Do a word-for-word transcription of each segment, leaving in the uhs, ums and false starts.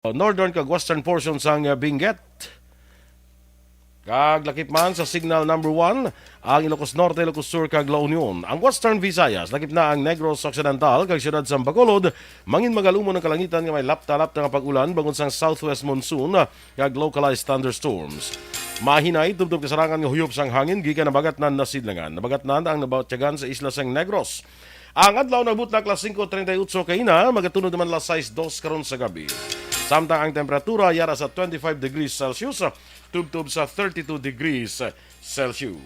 northern kag western portion sang, ah, Benguet. Kag lakip man sa Signal Number One ang Ilocos Norte, Ilocos Sur, kag La Union. Ang Western Visayas, lakip na ang Negros Occidental kag siyudad sang Bacolod, mangin magalumon ang kalangitan nga may lapta-lapta nga pag-ulan bangod sang southwest monsoon kag localized thunderstorms. Mahinay tubtob kasarangan nga huyop sang hangin gikan nabagatnan na sidlangan. Nabagatnan ang nabatyagan sa isla sang Negros. Ang adlaw nagbutlak las singko treinta y ocho kaina, magatulod naman las sais dos karon sa gabi. Samtang ang temperatura yara sa twenty-five degrees Celsius, tubtob sa thirty-two degrees Celsius.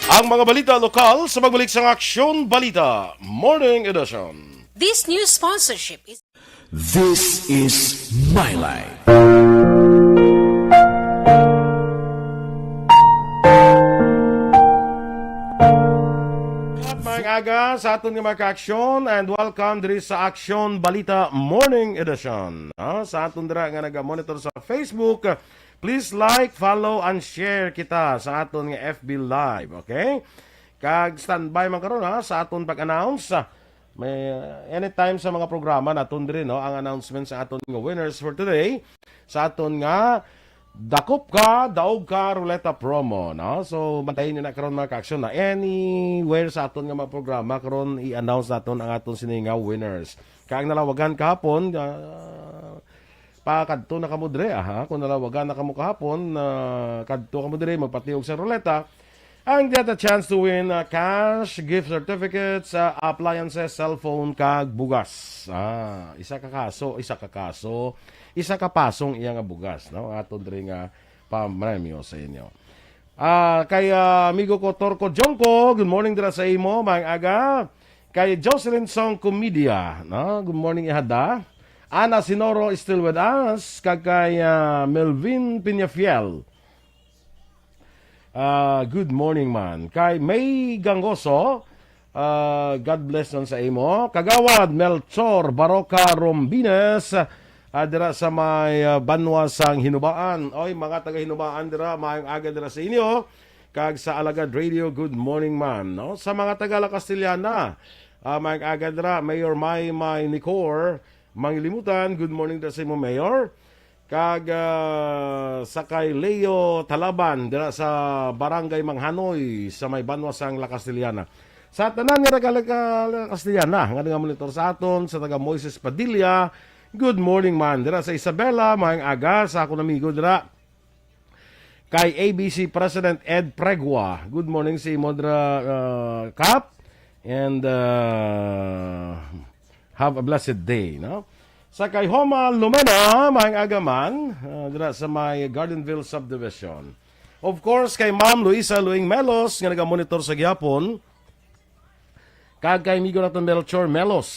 Ang mga balita lokal sa pagbalik sang Aksyon Balita Morning Edition. This news sponsorship is This is My Life. Maayong aga sa aton nga mga ka-aksyon, and welcome diri sa Aksyon Balita Morning Edition. Ah, sa aton dira nga naga-monitor sa Facebook, please like, follow, and share kita sa aton nga F B Live, okay? Kag standby man karon, ha, sa aton pag-announce. May, uh, anytime sa mga programa naton diri, no, ang announcement sa aton nga winners for today, sa aton nga Dakop Ka, Daog Ka Ruleta Promo, no? So, bantayan niyo na karon, mga ka-aksyon, na anywhere sa aton nga mga programa karon, i-announce naton ang aton sini nga winners. Kag ang nalawagan kahapon, ah, pakadto na kamo dire, ah, ha? Kung nalawagan na kamo kahapon, ah, kadto kamo dire, magpatiog sa ruleta. And get a chance to win, uh, cash, gift certificates, uh, appliances, cellphone, kag bugas. Ah, isa ka kaso, isa ka kaso, isa ka pasong iya nga bugas, no? Aton diri nga pamremyo sa inyo. Ah, kay, ah, amigo ko Torco Jongco, good morning dira sa imo, maayong aga. Kay Jocelyn Song Comedia, no? Good morning, ihada. Ana Sinoro is still with us. Kag kay, ah, Melvin Peñafiel. Ah, good morning man. Kay May Gangoso, ah, God bless nun sa imo. Kagawad Melchor Baroka Rombines, ah, dira sa may, ah, banwa sang Hinubaan. Oy, mga taga Hinubaan dira, maayong aga dira sa inyo. Kag sa Alagad Radio, good morning man, no? Sa mga taga La Castellana, ah, maayong aga dira, Mayor May May Nicor Mangilimutan, good morning dira sa imo, Mayor. Kag, ah, sa kay Leo Talaban dira sa Barangay Manghanoy sa may banwa sang La Castellana. Sa tanan nga taga La Castellana nga nga monitor sa aton, sa taga Moises Padilla, good morning man. Dira sa Isabela, maayong aga sa akon amigo dira. Kay A B C President Ed Pregua, good morning sa imo dira, ah, Kap. And, ah, have a blessed day, no? Sa kay Homa Lumena, maayong aga man, ah, dira sa may Gardenville Subdivision. Of course, kay Ma'am Luisa Luing Melos, nga nagamonitor sa gihapon. Kag kay amigo naton Melchor Melos.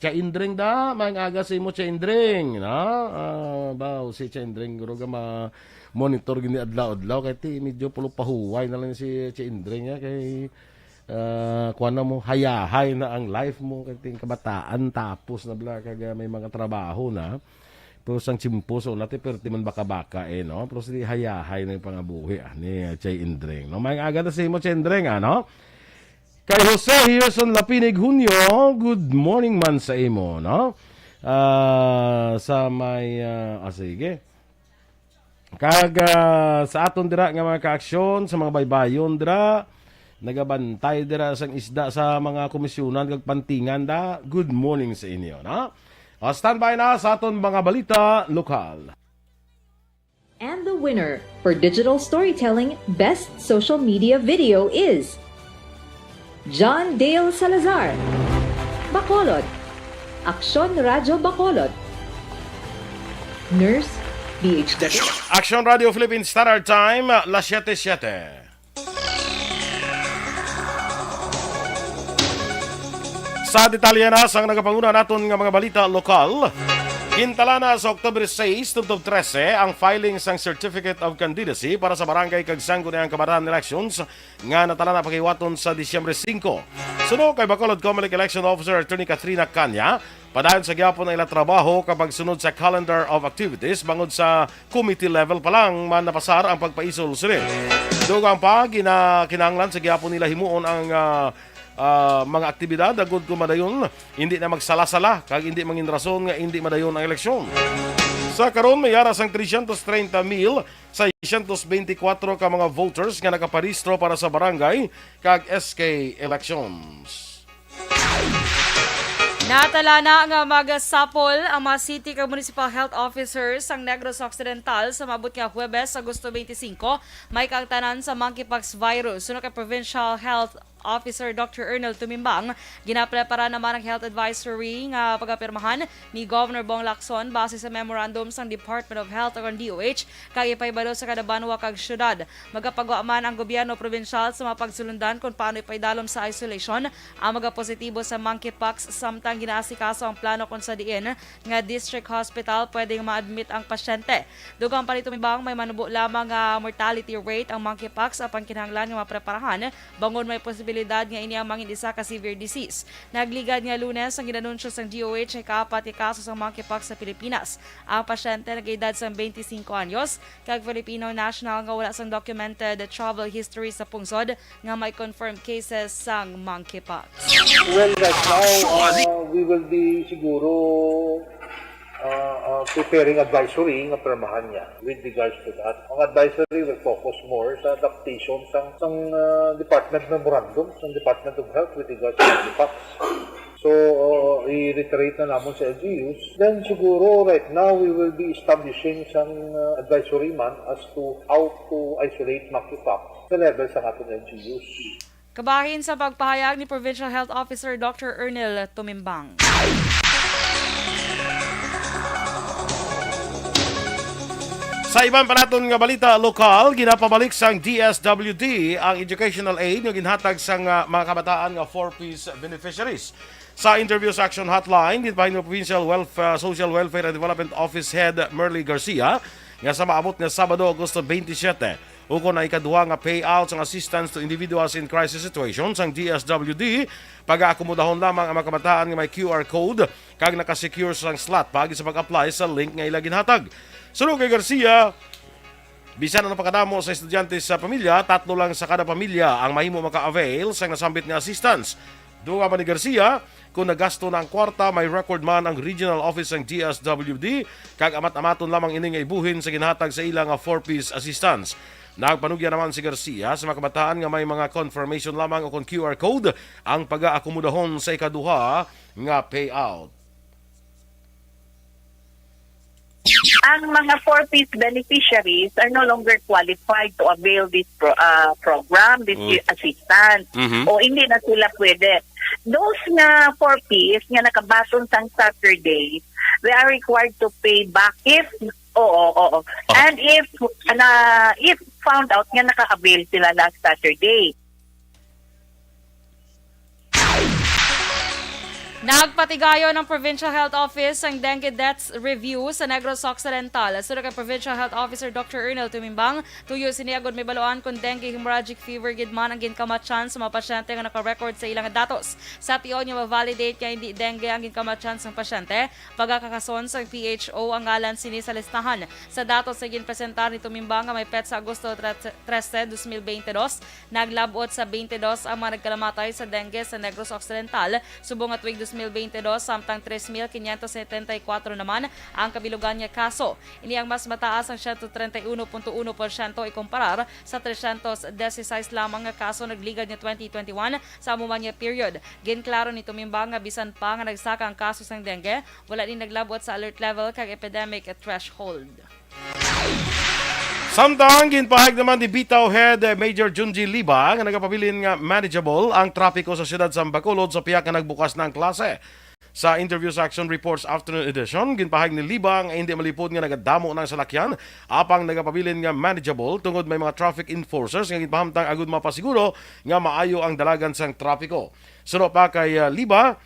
Tia Indring da, maayong aga sa imo, Tia Indring, no? Ah, baw, si Tia Indring, guro ka ma-monitor gini adlaw-adlaw. Kay ti, medyo pulo pahuway na lang si Tia Indring, ya, kay ah, kuwan na mo, hayahay na ang life mo, kay ting kabataan, tapos na bala, kag, ah, may mga trabaho na. Pero sang tiyempo, so, nati, perti man baka-baka, eh, no? Pero sige, hayahay na yung pangabuhi, ah, ni, ah, Chay Indring, no? Maayong aga na sa imo, Chay Indring, ah, no? Kay Jose Herson Lapinig Junio, good morning man sa imo, no? Ah, sa may, ah, ah, sige. Kag, ah, sa aton dira nga mga kaaksyon, sa mga baybayon dira, nagabantay dira sang isda sa mga komisyonan kag pantingan da, good morning sa inyo, no? O, standby na sa aton mga balita lokal. And the winner for digital storytelling best social media video is John Dale Salazar, Bacolod. Aksyon Radyo Bacolod. Nurse, B H D. Aksyon Radyo Philippine Standard Time, las siete siete. Sa detalye na sang nagapanguna naton nga mga balita lokal, gintala na sa Oktubre sais tubtob trese ang filing sang Certificate of Candidacy para sa Barangay kag Sangguniang Kabataan Elections nga natala na pakiwaton sa Disyembre singko. Suno kay Bacolod Comelec Election Officer Attorney Katrina Canya, padayon sa gyapon ang ila trabaho kapag sunod sa calendar of activities bangod sa committee level pa lang man napasar ang pagpaisol sini. Dugang pa, gina-, kinahanglan sa gyapon nila himuon ang, ah, ah, mga aktibidad, agod kung madayon, hindi na magsala-sala, kag hindi mangin rason nga hindi madayon ang eleksyon. Sa karon, may ara sang trescientos treinta mil seiscientos veinticuatro ka mga voters nga nakaparehistro para sa barangay kag S K elections. Natala na nga magsapol ang mga city kag municipal health officers sang Negros Occidental sa maabot nga Huwebes, Agosto twenty-five, may kaangtanan sa monkeypox virus. Suno kay Provincial Health Officer Doctor Ernel Tumimbang, ginaprepara naman ang health advisory nga pagapirmahan ni Governor Bong Lacson base sa memorandum sang Department of Health o ang D O H kag ipahibalo sa kada banwa kag syudad. Magapagwa man ang gobyerno probinsyal sa mga pagsulundan kung paano ipaidalom sa isolation ang mga positibo sa monkeypox, samtang ginaasikaso ang plano kung sa diin nga district hospital pwedeng ma-admit ang pasyente. Dugang pa ni Tumimbang, may manubo lamang nga mortality rate ang monkeypox, apan kinahanglan nga mapreparahan bangon may posibilidad nga ini ang mangin isa ka severe disease. Nagligad nga Lunes ang ginanunsyo sang D O H ang ikaapat nga kaso sang monkeypox sa Pilipinas. Ang pasyente nagaedad sang twenty-five anyos, kag Filipino national nga wala sang documented travel history sa pungsod nga may confirmed cases sang monkeypox. Well, right now, uh, we will be siguro uh, uh, preparing advisory nga pirmahan niya with regards to that. Ang advisory will focus more sa adaptation sang, sang uh, department memorandum, sang Department of Health with regards to monkeypox. So, uh, i-reiterate na namon sa L G Us. Then siguro right now we will be establishing some uh, advisory man as to how to isolate monkeypox sa level sa aton L G Us. Kabahin sa pagpahayag ni Provincial Health Officer Doctor Ernil Tumimbang. Sa iban pa naton nga balita lokal, ginapabalik sang D S W D ang educational aid nga ginhatag sang ah, mga kabataan nga four Ps beneficiaries. Sa interview sa Action Hotline, ginpahayag ni Provincial Welf- ah, Social Welfare and Development Office Head Merly Garcia nga sa maabot nga Sabado, Agosto twenty-seven, ukon ang ikaduha nga payout sang assistance to individuals in crisis situation sang D S W D, pagaakomodahon lamang ang mga kabataan nga may Q R code kag nakasecure sang slot paagi sa pag-apply sa link nga ila ginhatag. Suno kay Garcia, bisan ang napakadamo sa estudyante sa pamilya, tatlo lang sa kada pamilya ang mahimo maka-avail sang nasambit nga assistance. Dugang pa ni Garcia, kung nagasto na ang kwarta, may record man ang regional office sang D S W D, kag amat-amaton lamang ini nga ibuhin sa ginhatag sa ila nga four Ps assistance. Nagpanugya naman si Garcia sa mga kabataan nga may mga confirmation lamang o kon Q R code ang pagaakomodahon sa ikaduha nga payout. Ang mga four Ps beneficiaries are no longer qualified to avail this pro- uh, program, this Mm. assistance. Mhm. O hindi na sila pwede. Those nga four Ps nga nakabaton sang Saturday, they are required to pay back if, oo, oo. Ah. And if, na, if found out nga naka-avail sila last Saturday. Nagpatigayon ang Provincial Health Office ang dengue deaths review sa Negros Occidental. Suno kay Provincial Health Officer Doctor Ernel Tumimbang, tuyo sini agud mahibaluan kon dengue hemorrhagic fever gid man ang ginkamatyan sa mga pasyente nga naka-record sa ilang datos. Sa tion nga ma-validate nga hindi dengue ang ginkamatyan sang pasyente, pagakakason sang P H O ang ngalan sini sa listahan. Sa datos nga ginpresentar ni Tumimbang nga may petsa Agosto trese, dos mil bente dos, naglab-ot sa twenty-two ang mga nagkalamatay sa dengue sa Negros Occidental, subong nga tuig dos mil bente dos, samtang tres mil quinientos setenta y cuatro naman ang kabilugan nga kaso. Ini ang mas mataas ang siyento treinta y uno punto uno porsyento ikumparar sa trescientos dieciséis lamang nga kaso nagligad nga twenty twenty-one sa amo man nga period. Ginklaro ni Tumimbang nga bisan pa nga nagsaka ang kaso sang dengue, wala ni naglab-ot sa alert level kag epidemic threshold. Samtang ginpahayag naman ni Bitaw Head Major Junji Liba nga nagapabilin nga manageable ang trapiko sa siyudad sa Bacolod sa pihak nga nagbukas na ang klase. Sa interview sa Action Reports Afternoon Edition, ginpahayag ni Liba nga hindi malipod nga nagadamo na ang salakyan, apang nagapabilin nga manageable tungod may mga traffic enforcers nga ginpahamtang agud mapasiguro nga maayo ang dalagan sang trapiko. Suno pa kay ah, Liba,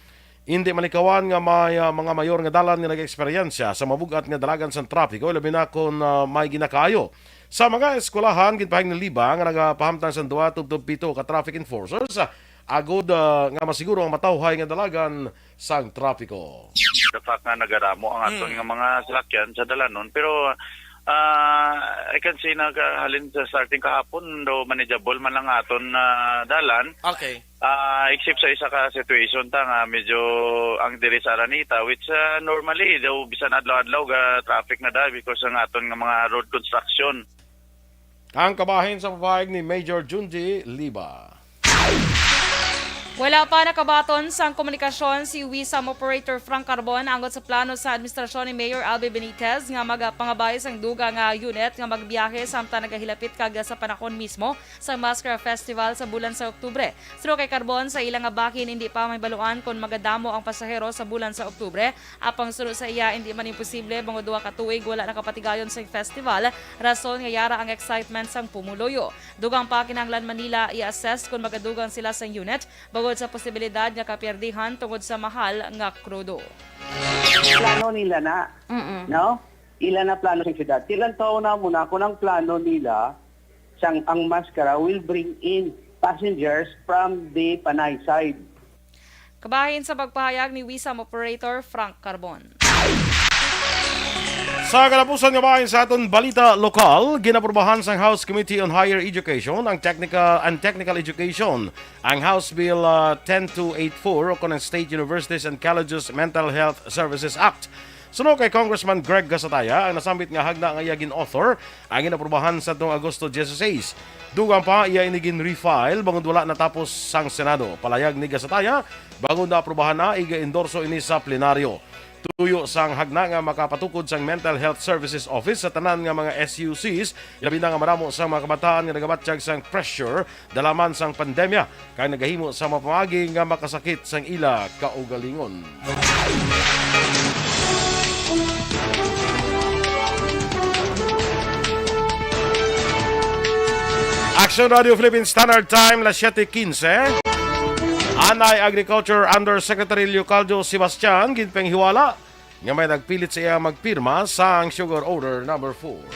hindi malikawan nga may ah, mga mayor nga dalan nga nag-eksperyensya sa mabug-at nga dalagan sang trapiko, labi na kon ah, may ginakaayo. Sa mga eskwelahan, ginpahayag ni Liba nga nagapahamtang sang duha tubtob pito ka traffic enforcers, ah, agud ah, nga masiguro ang matawhay nga dalagan sang trapiko. The fact nga nagadamo ang aton nga mga salakyan sa dalanon, pero Ah, I can say nga halin sa starting kahapon, though manageable man lang aton na dalan. Okay. Ah, except sa isa ka situation ta nga medyo ang diri sa Araneta, which, ah, normally daw bisan adlaw-adlaw ga traffic na da because ang aton nga mga road construction. Ang kabahin sa pahayag ni Major Junji Liba. Wala pa nakabaton sang komunikasyon si WISAM Operator Frank Carbon angot sa plano sa administrasyon ni Mayor Albie Benitez nga magapangabay sang dugang nga unit nga magbiyahe samtang nagahilapit kag sa panahon mismo sang Maskara Festival sa bulan sa Oktubre. Suno kay Carbon, sa ila nga bahin, hindi pa mahibaluan kon magadamo ang pasahero sa bulan sa Oktubre. Apang suno sa iya, hindi man imposible bangod duha ka tuig wala nakapatigayon sang festival, rason nga yara ang excitement sang pumuluyo. Dugang pa, kinahanglan man nila i-assess kon magadugang sila sang unit bangod sa posibilidad nga kapiyerdihan tungod sa mahal nga krudo. Plano nila na, Mm-mm. no? Ila na plano sa siyudad. Tilantaw na muna kung ang plano nila sang ang Maskara will bring in passengers from the Panay side. Kabahin sa pagpahayag ni WISAM Operator Frank Carbon. Sa katapusan nga bahin sa aton balita lokal, ginaprubahan sang House Committee on Higher Education ang technical and Technical Education, ang House Bill, ah, ten two eight four, o kon ang State Universities and Colleges Mental Health Services Act. Suno kay Congressman Greg Gasataya, ang nasambit nga hagna nga iya gin-author ang ginaprubahan sa tuong Agosto dieciséis. Dugang pa, iya ini gin-refile bangod wala natapos sang Senado. Palayag ni Gasataya, bangod naaprubahan na, iga-endorso ini sa plenaryo. Tuyo sang hagna nga makapatukod sang Mental Health Services Office sa tanan nga mga S U Cs, labi na nga madamo sang mga kabataan nga nagabatyag sang pressure dala man sang pandemya, kag nagahimo sa mga pamaagi nga makasakit sang ila kaugalingon. Action Radio Philippine Standard Time, las siete quince. Anay Agriculture Undersecretary Leocardo Sebastian ginpanghiwala nga may nagpilit sa iya magpirma sang Sugar Order Number Four.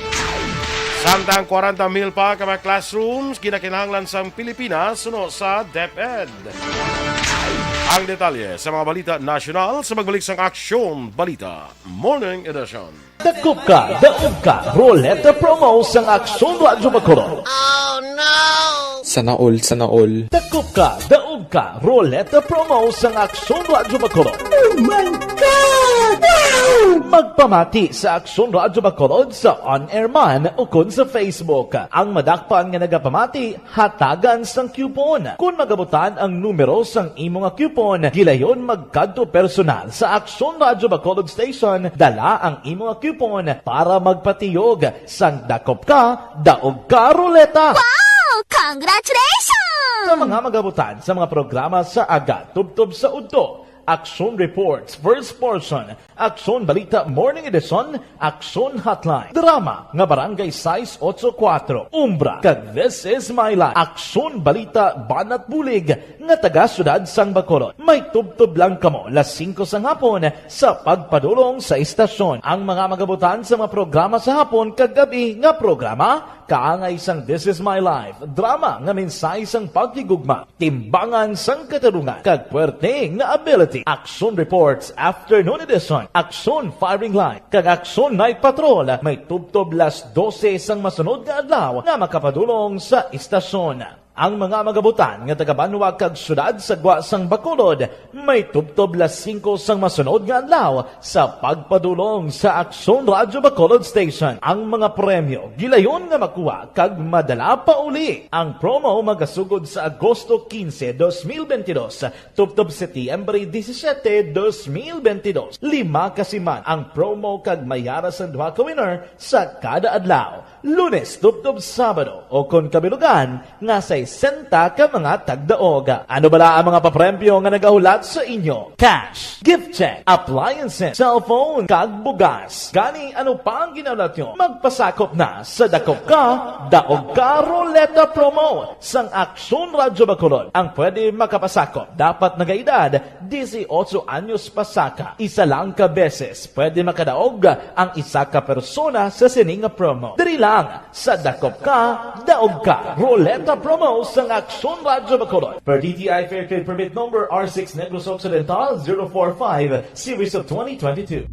Samtang kwarenta mil pa ka mga classrooms ginakinahanglan sang Pilipinas suno sa DepEd. Ang detalye sa mga balita nasyonal sa pagbalik sang Aksyon Balita Morning Edition. Dakop ka, daog ka, Roleta Promo sang Aksyon Radyo Bacolod. Sana all, sana all. Dakop ka, daog ka, Roleta Promo sang Aksyon Radyo Bacolod. Oh my God! Wow! Magpamati sa Aksyon Radyo Bacolod sa on-air man ukon sa Facebook. Ang madakpan nga nagapamati, hatagan sang coupon. Kon magabutan ang numero sang imo nga coupon, gilayon magkadto personal sa Aksyon Radyo Bacolod Station, dala ang imo nga coupon para magpatiyog sang Dakop Ka, Daog Ka Roleta. Wow! Congratulations! Sa mga magabutan sa mga programa sa aga tubtob sa udto, Aksyon Reports, first portion, Aksyon Balita Morning Edition, Aksyon Hotline, drama nga Barangay sais otso kuwatro, Umbra, kag This Is My Life, Aksyon Balita Banat Bulig, nga taga Siyudad sang Bacolod. May tubtob lang kamo las singko sang hapon sa pagpadulong sa istasyon. Ang mga magabutan sa mga programa sa hapon kag gab-i nga programa, kaangay sang This Is My Life, drama nga mensahe sang paghigugma, timbangan sang katarungan, kag puwerte nga ability. Aksyon Reports, Afternoon Edition, Aksyon Firing Line, kag Aksyon Night Patrol may tubtob las dose sang masunod nga adlaw nga makapadulong sa istasyon. Ang mga magabutan nga taga-banwa kag siyudad sa gwa sang Bacolod may tubtob las singko sang masunod nga adlaw sa pagpadulong sa Aksyon Radyo Bacolod Station. Ang mga premyo gilayon nga makuha kag madala pauli. Ang promo magasugod sa Agosto quince, dos mil veintidós, tubtob Setyembre disisiete, dos mil veintidós. Lima ka siman ang promo kag may ara sang duha ka winner sa kada adlaw, Lunes tubtob Sabado, o kon kabilugan nga sesenta ka mga tagdaog. Ano bala ang mga papremyo nga nagahulat sa inyo? Cash, gift check, appliances, cellphone, kag bugas. Gani, ano pa ang ginahulat nyo? Magpasakop na sa Dakop Ka, Daog Ka Roleta Promo sang Aksyon Radyo Bacolod. Ang pwede makapasakop dapat nagaedad dieciocho anyos pasaka. Isa lang ka beses pwede makadaog ang isa ka persona sa sini nga promo. Diri lang sa Dakop Ka, Daog Ka Roleta Promo sang Aksyon Radyo Bacolod. Per D T I Fair Trade Permit Number R six Negros Occidental zero four five, Series of twenty twenty-two.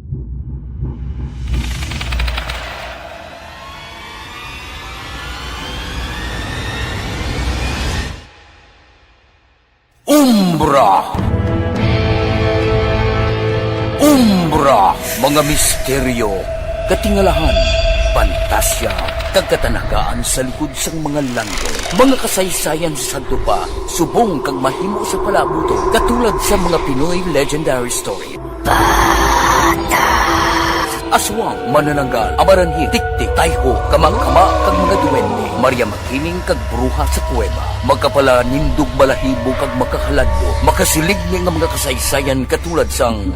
Umbra. Umbra, mga misteryo, katingalahan, pantasya, kag katanagaan sa likod sang mga langit. Mga kasaysayan sa sadto pa, subong kag mahimo sa palabuton, katulad sa mga Pinoy legendary story. Aswang, manananggal, amaranhit, tiktik, tayho, kamangkama, kag mga duwende, Maria Makiling kag bruha sa kuweba, makapalanindog balahibo kag makahaladlok, makasiligni nga mga kasaysayan katulad sang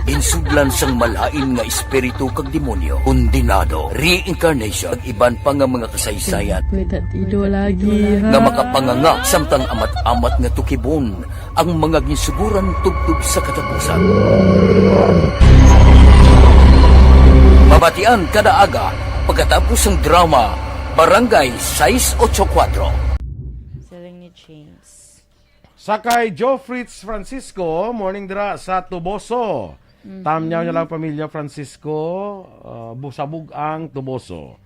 ginsudlan sang malain nga espiritu kag demonyo, kondenado, reincarnation, kag iban pa nga mga kasaysayan Pwede ido lagi, nga ha? makapanganga samtang amat-amat nga tukibon ang mga ginsuguran tubtob sa katapusan. Mabatian kada aga pagkatapos sang drama, Barangay sais ocho kuwatro. Selling ni James. Sa kay Joe Fritz Francisco, morning dira sa Tuboso. Mhm. Tamyaw niya lang pamilya Francisco, uh, bu-, sa Bugang Tuboso.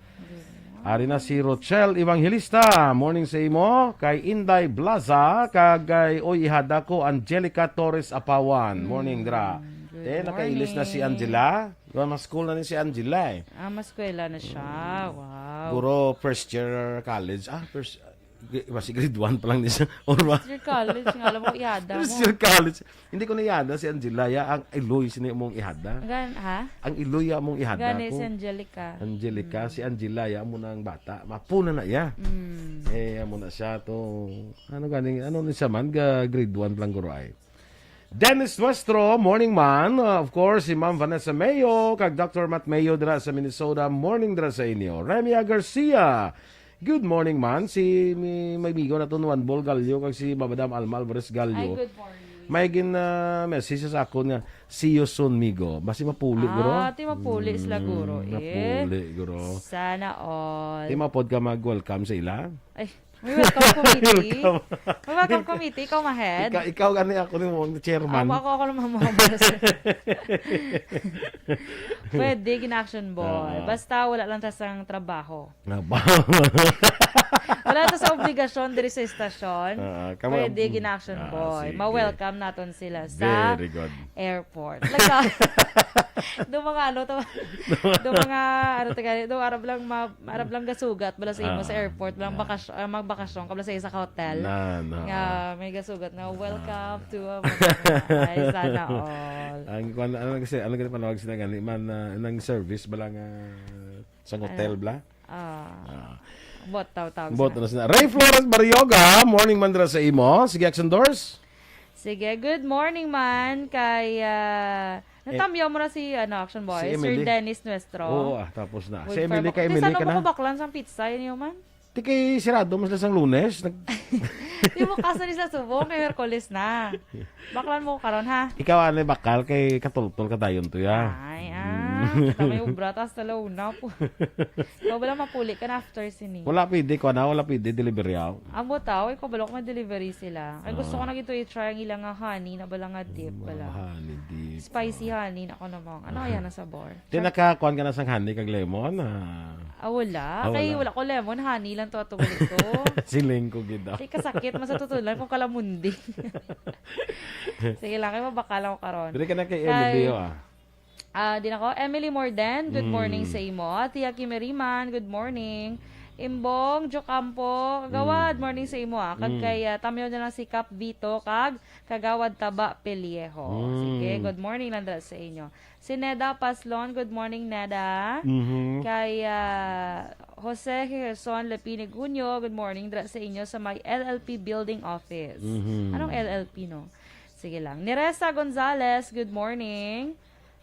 Ari na si Rochelle Evangelista. Morning sa imo. Kay Inday Blaza, kag kay Oy Ihada ko, Angelica Torres Apawan. Morning, dra. Mm, good Eh, nakailis na si morning. Angela. Well, mas school na ni si Angela eh. Ah, mas eskwela na siya. Mm. Wow. Guro, first year college. Ah, first, gr-, basi grade one pa lang ni siya. Or ba? First year college nga, alam mo, ihada First mo. year college. Hindi ko na ihada si Angela, ya, ang iloy sini mong ihada. Gan-, ha? Ang iloy ya mong ihada Gani ko. si Angelica. Angelica, Mm. si Angela, ya, amo na ang bata. Mapuna na ya. Mm. Eh, amo na siya to. Ano ganing, ano ni siya man, ga grade one lang guro ay. Dennis Nuestro, morning man. Uh, of course, si Ma'am Vanessa Mayo, kag Doctor Matt Mayo dira sa Minnesota. Morning dira sa inyo. Remia Garcia, good morning man. Si mi-, may amigo na to, Juan Bol Gallo, kag si Madam Alma Alvarez Gallo. Ay, good morning. May gin, ah, message sa akon nga, "See you soon, migo." Basi mapuli, guro. Ah, ti mapuli sila, Mm, guro, eh. mapuli, guro. Sana all. Ti mapod ka mag-welcome sa ila? Ay, may welcome committee. Welcome. May welcome committee, ikaw, ma-head. Ikaw, ikaw gani ako ni mong chairman. Ako, ako, ako lang mamuha. Pwede, gina-action boy. Ah. Basta wala lang ta sang trabaho. Nga ba? Wala ta sa obligasyon diri sa estasyon. Ah, kamo Pwede ang gina-action Ah, boy. sige. Ma-welcome naton sila sa Very good. airport. Like, ah, do mga ano to, do mga ano to gani, do arab lang ma-, arab lang gasugat bala sa imo sa Ah, airport, lang ah. bakas-, ah, magbakasyon ka bala sa isa ka hotel. Na, na, Nga ah. may gasugat na, "Welcome Ah. to," ah, mga, ay, sana all. Ang kwan, ano kasi, ano kasi panawag sila gani man, ah, nang service bala nga Sa Ano? hotel, bla? Ah. Ah. Bot, taw-taw Bot sila. na sila. Ray Flores Barrioga, morning man dira sa imo. Sige, Action Doors. Sige, good morning man kay, ah, Eh, natamyaw mo na si, ano, Action Boy, si Sir Emily. Dennis Nuestro. Oo, ah, tapos na. With Si Emily, Farm- kay Di Emily sana ka na? mo kabaklan sang pizza, yun yun man. Di kay sirado mo sila sang Lunes. Nag- Di mo kaso ni sa subong, kay Miyerkules na. Baklan mo ko karon, ha? Ikaw, ano, bakal kay katultol ka dayon to, ya. Ay, ah. Mm. Kita may ubra, tas sa launa po. Ikaw ba lang mapuli ka na after sini? Wala pwede, kuha na, wala pwede, delivery out. Amo tao, ikaw ba lang may delivery sila? Ay, gusto ko Ah. na gito i-try ang ilang nga honey na bala nga dip, Mga bala. honey dip, Spicy oh. honey na ko namang. Ano kaya na sabor? Di Char- nakakuan ka na sang honey kag lemon, ah. Ah, wala. Ah, Kay wala. wala ko lemon, honey lang to ato ito. Siling ko gid, ah. Di kasakit, masatutunan kung kalamundi. Sige lang, kay mabakal ako karon. Diri ka na kay Kay, Emily, oh, ah. ah, di na ko. Emily Morden, good morning Mm. sa imo. Tia Kimeriman, good morning. Imbong Jocampo, Kagawad, Mm. morning sa imo, ah. Kag Mm. kay, ah, Tamyo na lang si Kap Vito, kag Kagawad Taba Pellejo. Mm. Sige, good morning, Landra, sa inyo. Si Neda Paslon, good morning, Neda. Mhm. Kay, ah, Jose Gerson Lepine Gunyo, good morning, dra sa inyo sa may L L P Building Office. Mhm. Anong L L P, no? Sige lang. Neresa Gonzalez, good morning.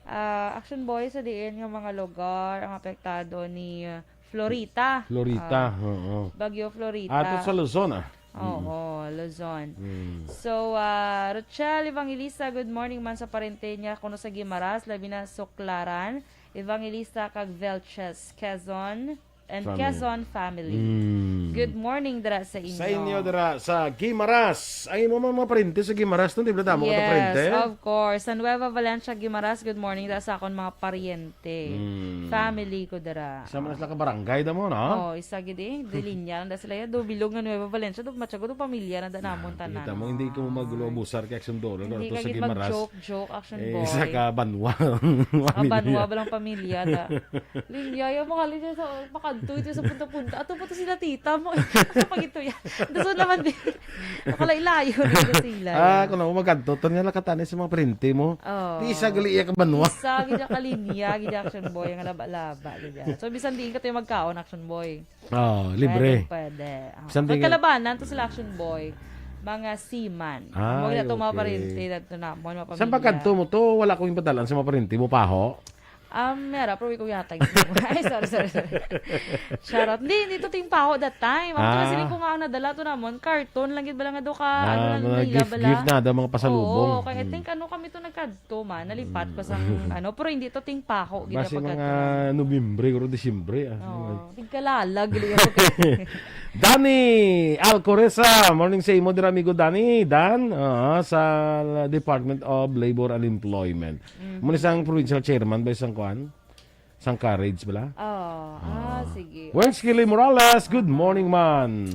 Ah, Action Boy, sa diin nga mga lugar ang apektado ni, ah, Florita. Florita, Ah, oo. Bagyo Florita. Ato sa Luzon, ah. Oo, Mm. Luzon. Mm. So, ah, Rochelle Evangelista, good morning man sa parente niya kuno sa Guimaras, labi na Suklaran. Evangelista kag Velches, Quezon. and Family. Quezon family. Mm. Good morning dira sa inyo. Sa inyo dira sa Guimaras. Ang imo mga, mga parente sa Guimaras, no? Di ba damo ka Yes, parente? Of course. Sa Nueva Valencia, Guimaras, good morning dira sa akon mga pariente. Mm. Family ko dira. Sa man sila ka barangay da mo, no? Oh, isa gid eh. Dilinya lang da sila ya. Do bilog nga Nueva Valencia, do matyago do pamilya na da namon Ah, tanan. kita mo, hindi ko magulo abusar kay Action Dolo, Hindi pero ka sa gid Guimaras, mag-joke-joke, Action eh, Boy. Sa ka banwa. Ah, banwa ba lang pamilya da? Linya, ya, mga linya sa makadto ito sa punta-punta. Ato pa to sila tita mo. Asa pa gito yan? Daso naman din. Makalailayo na sila. Ah, kung ako magkadto, to niya nakatani sa mga parente mo. Oh. Di isa gali iya ka banwa. Isa, gid ka linya, gid Action Boy, ang laba-laba, gid. So, bisan diin ka to yung magkaon, Action Boy. Oh, libre. Pwede, pwede. Ah, Bisan di ka kalabanan to sila Action Boy. Mga seaman. Ay, Mga na to, mga okay. parente, na to na, mga Saan pamilya. pagkadto mo to? Wala kong ipadala sa mga parente mo, paho? Um, mera, pero ikaw yata yung Ay, sorry, sorry, sorry. Charot. Hindi, hindi to ting paho that time. Ako Ah. kasi ko nga ang nadala to namon, karton lang gid bala nga do ka, Ah, ano lang mga nila gift, bala. gift na, daw mga pasalubong. Oo, kaya I Mm. think ano kami to nagkadto man, nalipat ko sa Mm. ano, pero hindi to ting paho, gid Basi ang mga pagkadto. Nobyembre, siguro Disyembre, ah. Oo, tigkalalag, gid yung pagkadto. Danny Alcoreza, morning sa imo, dira amigo Danny, Dan, ah, sa Department of Labor and Employment. Mhm. Muna sang provincial chairman ba isang kuan? Sang Courage bala? Oh, ah, Ah. sige. Wens Kili Morales, good morning, man.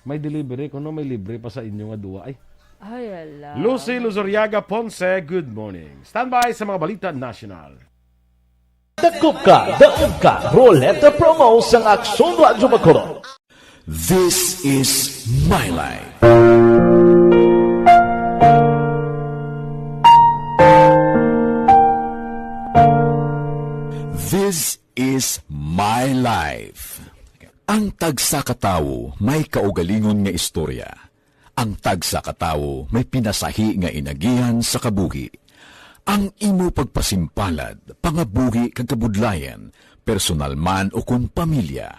May delivery, kuno may libre pa sa inyo nga duwa. Ay. Ay, ala. Lucy Luzuriaga Ponce, good morning. Standby sa mga balita national. Dakop ka, daog ka, Roleta Promo sang Aksyon Radyo Bacolod. This is my life. This is my life. Ang tagsa ka tawo may kaugalingon nga istorya. Ang tagsa ka tawo may pinasahi nga inagihan sa kabuhi. Ang imo pagpasimpalad, pangabuhi kag kabudlayan, personal man o kon pamilya,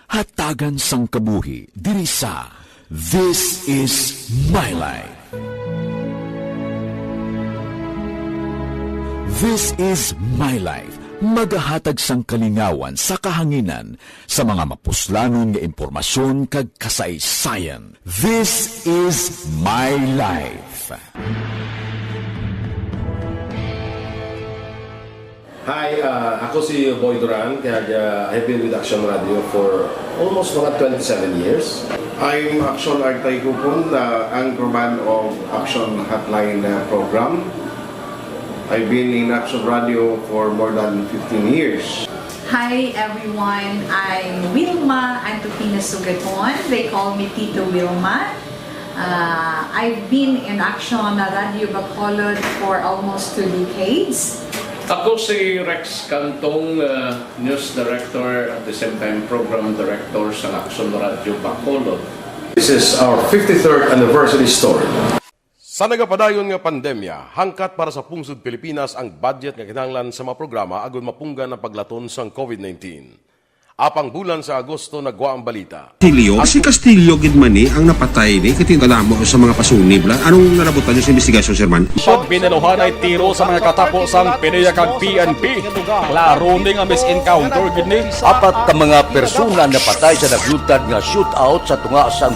hatagan sang kabuhi diri sa This is My Life. This is My Life, magahatag sang kalingawan sa kahanginan sa mga mapuslanon nga impormasyon kag kasaysayan. This is My Life. Hi, ah, ako si Boy Duran, kag, ah, I've been with Action Radio for almost mga twenty-seven years. I'm Action Artay Kupon, the anchorman of Action Hotline, uh, program. I've been in Action Radio for more than fifteen years. Hi everyone, I'm Wilma Antupina Sugaton. They call me Tito Wilma. Uh, I've been in Action Radio Bacolod for almost two decades. Ako si Rex Cantong, uh, News Director, at the same time Program Director sa Action Radio Bacolod. This is our fifty-third anniversary story. Sa nagapadayon nga pandemya, hangkat para sa pungsod Pilipinas ang budget nga kinahanglan sa mga programa agud mapunggan ang paglaton sang COVID nineteen. Apang bulan sa Agosto nagwa ang balita. Castillo? Si Castillo gid man ni ang napatay ni, kay tingala mo sa mga pasunib la. Anong nalabutan niyo sa investigasyon, Sir Man? Pag binaluhan ay tiro sa mga katapo sang PDEA kag P N P. Klaro ni nga misencounter gid ni. Apat ka mga persona napatay sa naglutad nga shootout sa tunga sang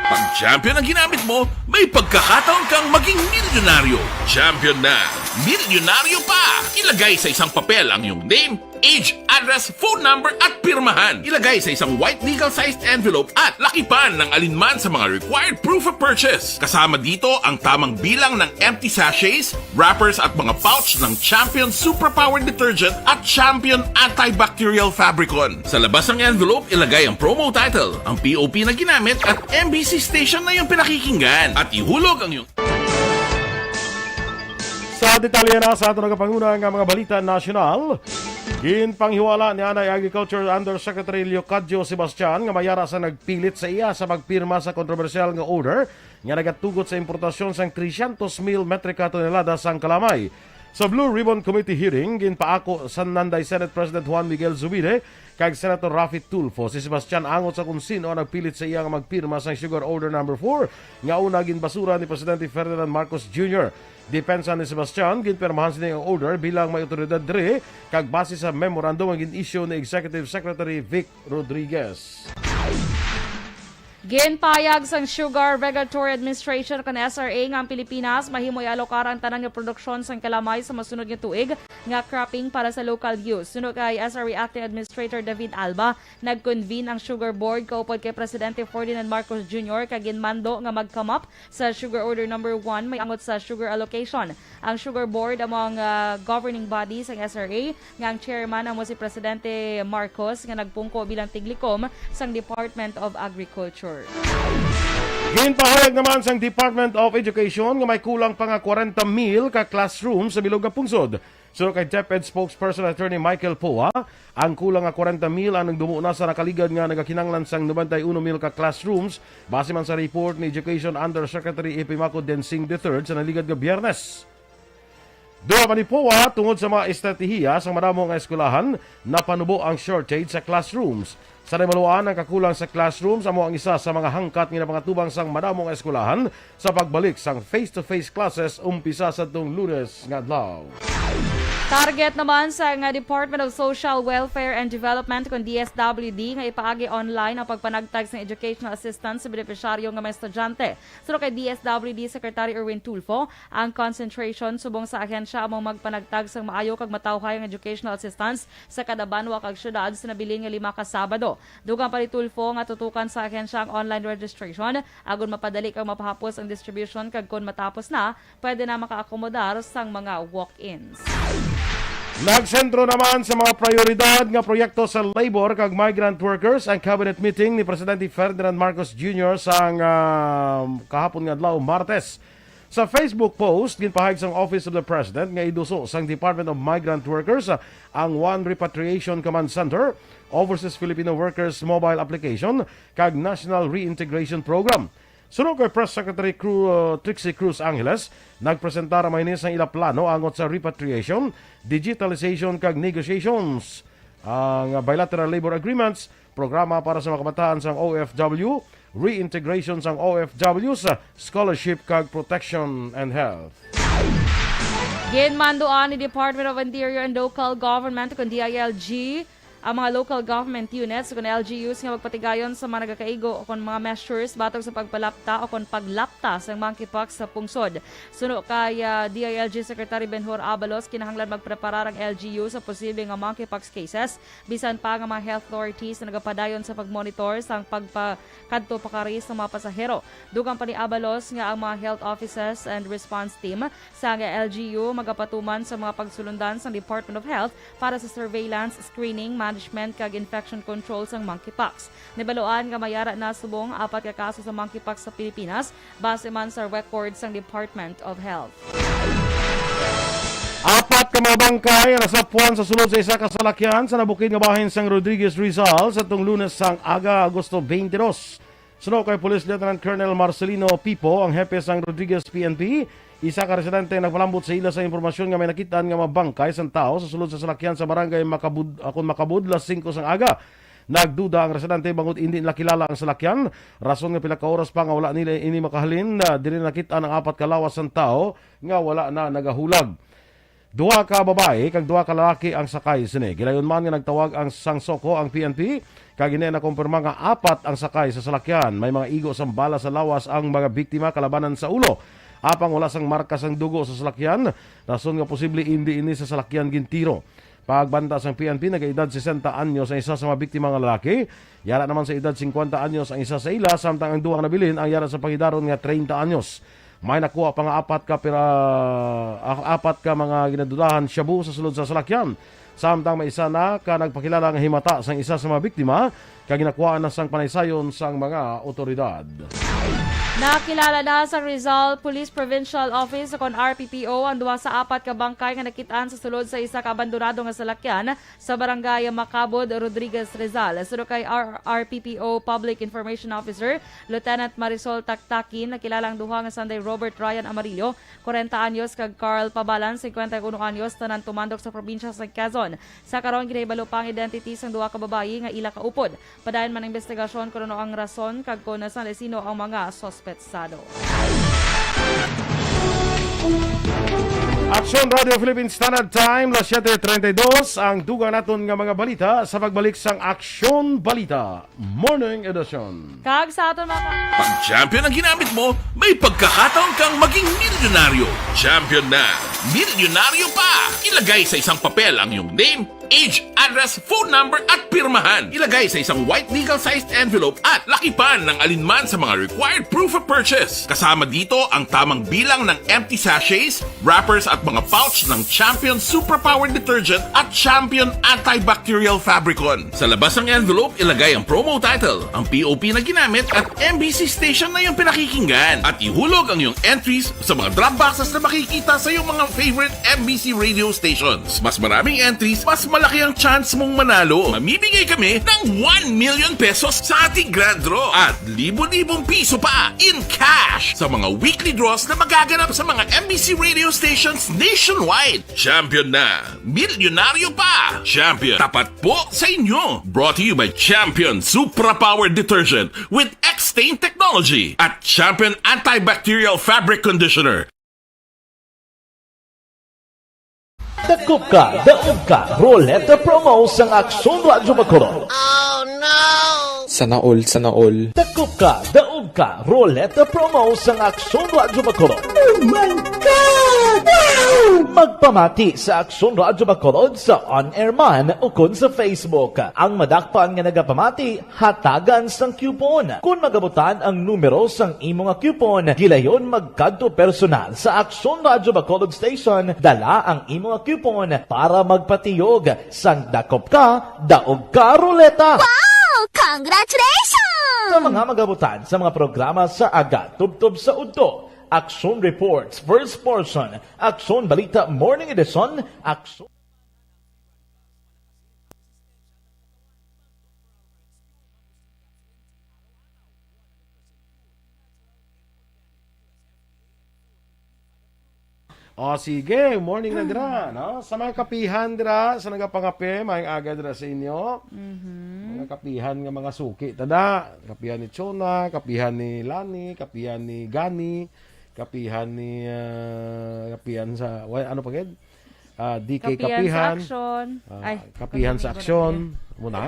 Pag champion ang ginamit mo, may pagkakataon kang maging milyonaryo. Champion na, milyonaryo pa! Ilagay sa isang papel ang iyong name, age, address, phone number, at pirmahan. Ilagay sa isang white legal-sized envelope at lakipan ng alinman sa mga required proof of purchase. Kasama dito ang tamang bilang ng empty sachets, wrappers at mga pouch ng Champion Superpower Detergent at Champion Antibacterial Fabricon. Sa labas ng envelope, ilagay ang promo title, ang P O P na ginamit at M B C station na iyong pinakikinggan. At ihulog ang iyong Sa detalye na sa aton nagapanguna nga mga balita nasyonal, ginpanghiwala ni anay Agriculture Undersecretary Leocadio Sebastian nga may ara sa nagpilit sa iya sa pagpirma sa kontrobersyal nga order nga nagatugot sa importasyon sang trescientos mil metrika tonelada sang kalamay. Sa Blue Ribbon Committee hearing, ginpaako sa Nanday Senate President Juan Miguel Zubiri kag Senator Raffy Tulfo si Sebastian angot sa kung sin-o ang nagpilit sa iya nga magpirma sang Sugar Order Number Four nga una ginbasura ni Presidente Ferdinand Marcos Junior. Depensa ni Sebastian, ginpirmahan sini ang order bilang may awtoridad diri kag base sa memorandum nga gin-issue ni Executive Secretary Vic Rodriguez. Ginpahayag sang Sugar Regulatory Administration kon S R A nga ang Pilipinas mahimo ialokar ang tanan nga produksyon sang kalamay sa masunod nga tuig nga cropping para sa local use. Suno kay S R A Acting Administrator David Alba, nag-convene ang Sugar Board kaupod kay Presidente Ferdinand Marcos Junior kag ginmando nga mag-come up sa Sugar Order Number One may angot sa sugar allocation. Ang Sugar Board amo ang, ah, governing body sang S R A, nga ang chairman amo si Presidente Marcos nga nagpungko bilang tiglikom sang Department of Agriculture. Ginpahayag naman sang Department of Education nga may kulang pa nga kwarenta mil ka classroom sa bilog nga pungsod. Suno kay DepEd spokesperson Attorney Michael Poa, ang kulang nga kwarenta mil ang nagdumuo na sa nakaligad nga nagakinahanglan sang nobenta y uno mil ka classrooms, base man sa report ni Education Undersecretary Epimaco Densing the third sa naligad nga Biyernes. Duha pa ni Poa, tungod sa mga estratehiya sa madamo nga eskwelahan, napanubo ang shortage sa classrooms. Sa nahibaluan, ang kakulang sa classrooms amo ang isa sa mga hangkat nga napangatubang sang madamo nga eskwelahan sa pagbalik sang face-to-face classes umpisa sa tong Lunes nga adlaw. Target naman sa nga Department of Social Welfare and Development, kon D S W D, nga ipaagi online ang pagpanagtag sang educational assistance sa benepisyaryo nga mga estudyante. Suno kay D S W D Secretary Erwin Tulfo, ang concentration subong sa ahensya amo magpanagtag sang maayo kag matawhay ang educational assistance sa kada banwa kag syudad sa nabilin nga lima ka Sabado. Dugang pa ni Tulfo nga tutukan sa ahensya ang online registration agod mapadali kag mapahapos ang distribution kag kon matapos na, pwede na makaakomodar sang mga walk-ins. Nagsentro naman sa mga prioridad nga proyekto sa labor kag migrant workers ang cabinet meeting ni Presidente Ferdinand Marcos Junior sang, ah, kahapon nga adlaw, Martes. Sa Facebook post, ginpahayag sang Office of the President nga iduso sang Department of Migrant Workers, ah, ang One Repatriation Command Center, Overseas Filipino Workers Mobile Application, kag National Reintegration Program. Suno kay Press Secretary Cru-, uh, Trixie Cruz Angeles, nagpresentar ang mga ini sang ila plano angot sa repatriation, digitalization kag negotiations, ang bilateral labor agreements, programa para sa mga kabataan sang O F W, reintegration sang O F W sa scholarship kag protection and health. Ginmanduan ni Department of Interior and Local Government, kon D I L G, ang mga local government units kon L G Us nga magpatigayon sa mga nagakaigo o kon mga measures batok sa pagpalapta o kon paglapta sang monkeypox sa pungsod. Suno kay, ah, D I L G Secretary Benhur Abalos, kinahanglan magpreparar ang L G U sa posible nga monkeypox cases, bisan pa nga mga health authorities nga nagapadayon sa pagmonitor sang pagpa-, kadto pakari sa mga pasahero. Dugang pa ni Abalos nga ang mga health offices and response team sang L G U magapatuman sa mga pagsulundan sang Department of Health para sa surveillance, screening, management, kag infection control sang monkeypox. Nabaluan nga may ara na subong apat ka kaso sa monkeypox sa Pilipinas, base man sa record sang Department of Health. Apat ka mga bangkay ang nasapwan sa sulod sa isa ka salakyan sa nabukid nga bahin sang Rodriguez, Rizal, sa tong Lunes sang aga, Agosto twenty-two. Suno kay Police Lieutenant Colonel Marcelino Pipo, ang hepe sang Rodriguez P N P, isa ka residente ang nagpalambot sa ila sa impormasyon nga may nakit-an nga mga bangkay sang tawo sa sulod sa salakyan sa barangay Makabud-, akon Makabud, las singko sang aga. Nagduda ang residente bangod indi nila kilala ang salakyan, rason nga pila ka oras pa nga wala nila ini makahalin, na diri nakit-an ang apat ka lawas sang tawo nga wala na nagahulag. Duha ka babayi kag duha ka lalaki ang sakay sini. Gilayon man nga nagtawag ang sang SOCO ang P N P, kag ini nakumpirma nga apat ang sakay sa salakyan. May mga igo sang bala sa lawas ang mga biktima kalabanan sa ulo. Apang wala sang marka sang dugo sa salakyan, rason nga posible indi ini sa salakyan gintiro. Pagbanta sang P N P, nagaedad sesenta anyos ang isa sa mga biktima nga lalaki. Yara naman sa edad singkwenta anyos ang isa sa ila, samtang ang duha nga nabilin ang yara sa pangidaron nga treinta anyos. May nakuha pa nga apat ka pira-, ah, apat ka mga ginadudahan shabu sa sulod sa salakyan. Samtang may isa na ka nagpakilala nga himata sang isa sa mga biktima, kag ginakuhaan na sang panaysayon sang mga otoridad. Nakilala na sa Rizal Police Provincial Office kon R P P O ang duha sa apat ka bangkay nga nakit-an sa sulod sa isa ka abandonado nga salakyan sa Barangay Macabod, Rodriguez, Rizal. Suno kay R R P P O Public Information Officer Lieutenant Marisol Taktakin, nakilala ang duha nga sanday Robert Ryan Amarillo, kwarenta anyos, kag Carl Pabalan, singkwenta y uno anyos, tanan tumandok sa probinsya sa Quezon. Sa karon, ginahibalo pa ang identity sang duha ka babayi nga ila kaupod. Padayon man ang investigasyon kon ano ang rason kag kon sino ang mga suspetsado. Aksyon Radio Philippine Standard Time, las siete treinta y dos, ang dugang naton nga mga balita sa pagbalik sang Aksyon Balita Morning Edition. Kag sa aton mga Pag champion ang ginamit mo, may pagkakataon kang maging milyonaryo. Champion na, milyonaryo pa! Ilagay sa isang papel ang iyong name, age, address, phone number, at pirmahan. Ilagay sa isang white legal-sized envelope at lakipan ng alinman sa mga required proof of purchase. Kasama dito ang tamang bilang ng empty sachets, wrappers at mga pouch ng Champion Superpower Detergent at Champion Antibacterial Fabricon. Sa labas ng envelope, ilagay ang promo title, ang P O P na ginamit at M B C station na iyong pinakikinggan. At ihulog ang iyong entries sa mga drop boxes na makikita sa iyong mga favorite M B C radio stations. Mas maraming entries, mas malaki ang chance mong manalo. Mamimigay kami ng one million pesos sa ating grand draw at libo-libong piso pa in cash sa mga weekly draws na magaganap sa mga M B C radio stations nationwide. Champion na! Milyonaryo pa! Champion, tapat po sa inyo! Brought to you by Champion Supra Power Detergent with X-Stain Technology at Champion Antibacterial Fabric Conditioner. Dakop ka, daog ka, Roleta Promo sang Aksyon Radyo Bacolod. Sana all, sana all. Dakop ka, daog ka, Roleta Promo sang Aksyon Radyo Bacolod. Oh my God! Wow! Magpamati sa Aksyon Radyo Bacolod sa on-air man ukon sa Facebook. Ang madakpan nga nagapamati, hatagan sang coupon. Kon magabutan ang numero sang imo nga coupon, gilayon magkadto personal sa Aksyon Radyo Bacolod Station, dala ang imo nga coupon para magpatiyog sang dakop ka, daog ka, Roleta. Wow! Congratulations! Sa mga magabutan sa mga programa sa aga, tubtob sa udto, Aksyon Reports, First Portion, Aksyon Balita Morning Edition, Aksyon O, sige, morning na dira, no? Sa mga kapihan dira, sa nagapangape, maayong aga dira sa inyo. Mhm. Mga kapihan nga mga suki, tada. Kapihan ni Chona, kapihan ni Lani, kapihan ni Gani, kapihan ni, ah, kapihan sa, wa-, ano pa gid? Ah, D K Kapihan sa Kapihan. Aksyon. Ah, Ay, Kapihan sa Kondomingo na Aksyon. Muna.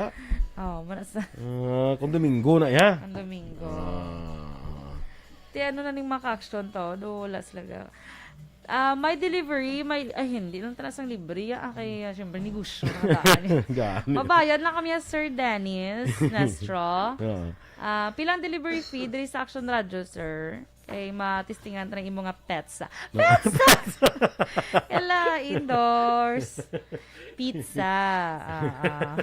Oh, muna sa Ah, kung Domingo na, ya? Ang Domingo. Ah. Ti ano na ning mga ka-aksyon to? Do, wala sila ga-, ah, may delivery, may, ay, hindi lang talaga sang libre, ah, kay, ah, syempre, negosyo, mga daan, eh. Gani. Mabayad lang kami, ah, Sir Dennis Nastro. Oo. Ah, pilang delivery fee diri sa Action Radio, sir? Kay matistingan ta ng imo nga pets, ah. No. Pets! Kala, indoors. Pizza. Ah, ah.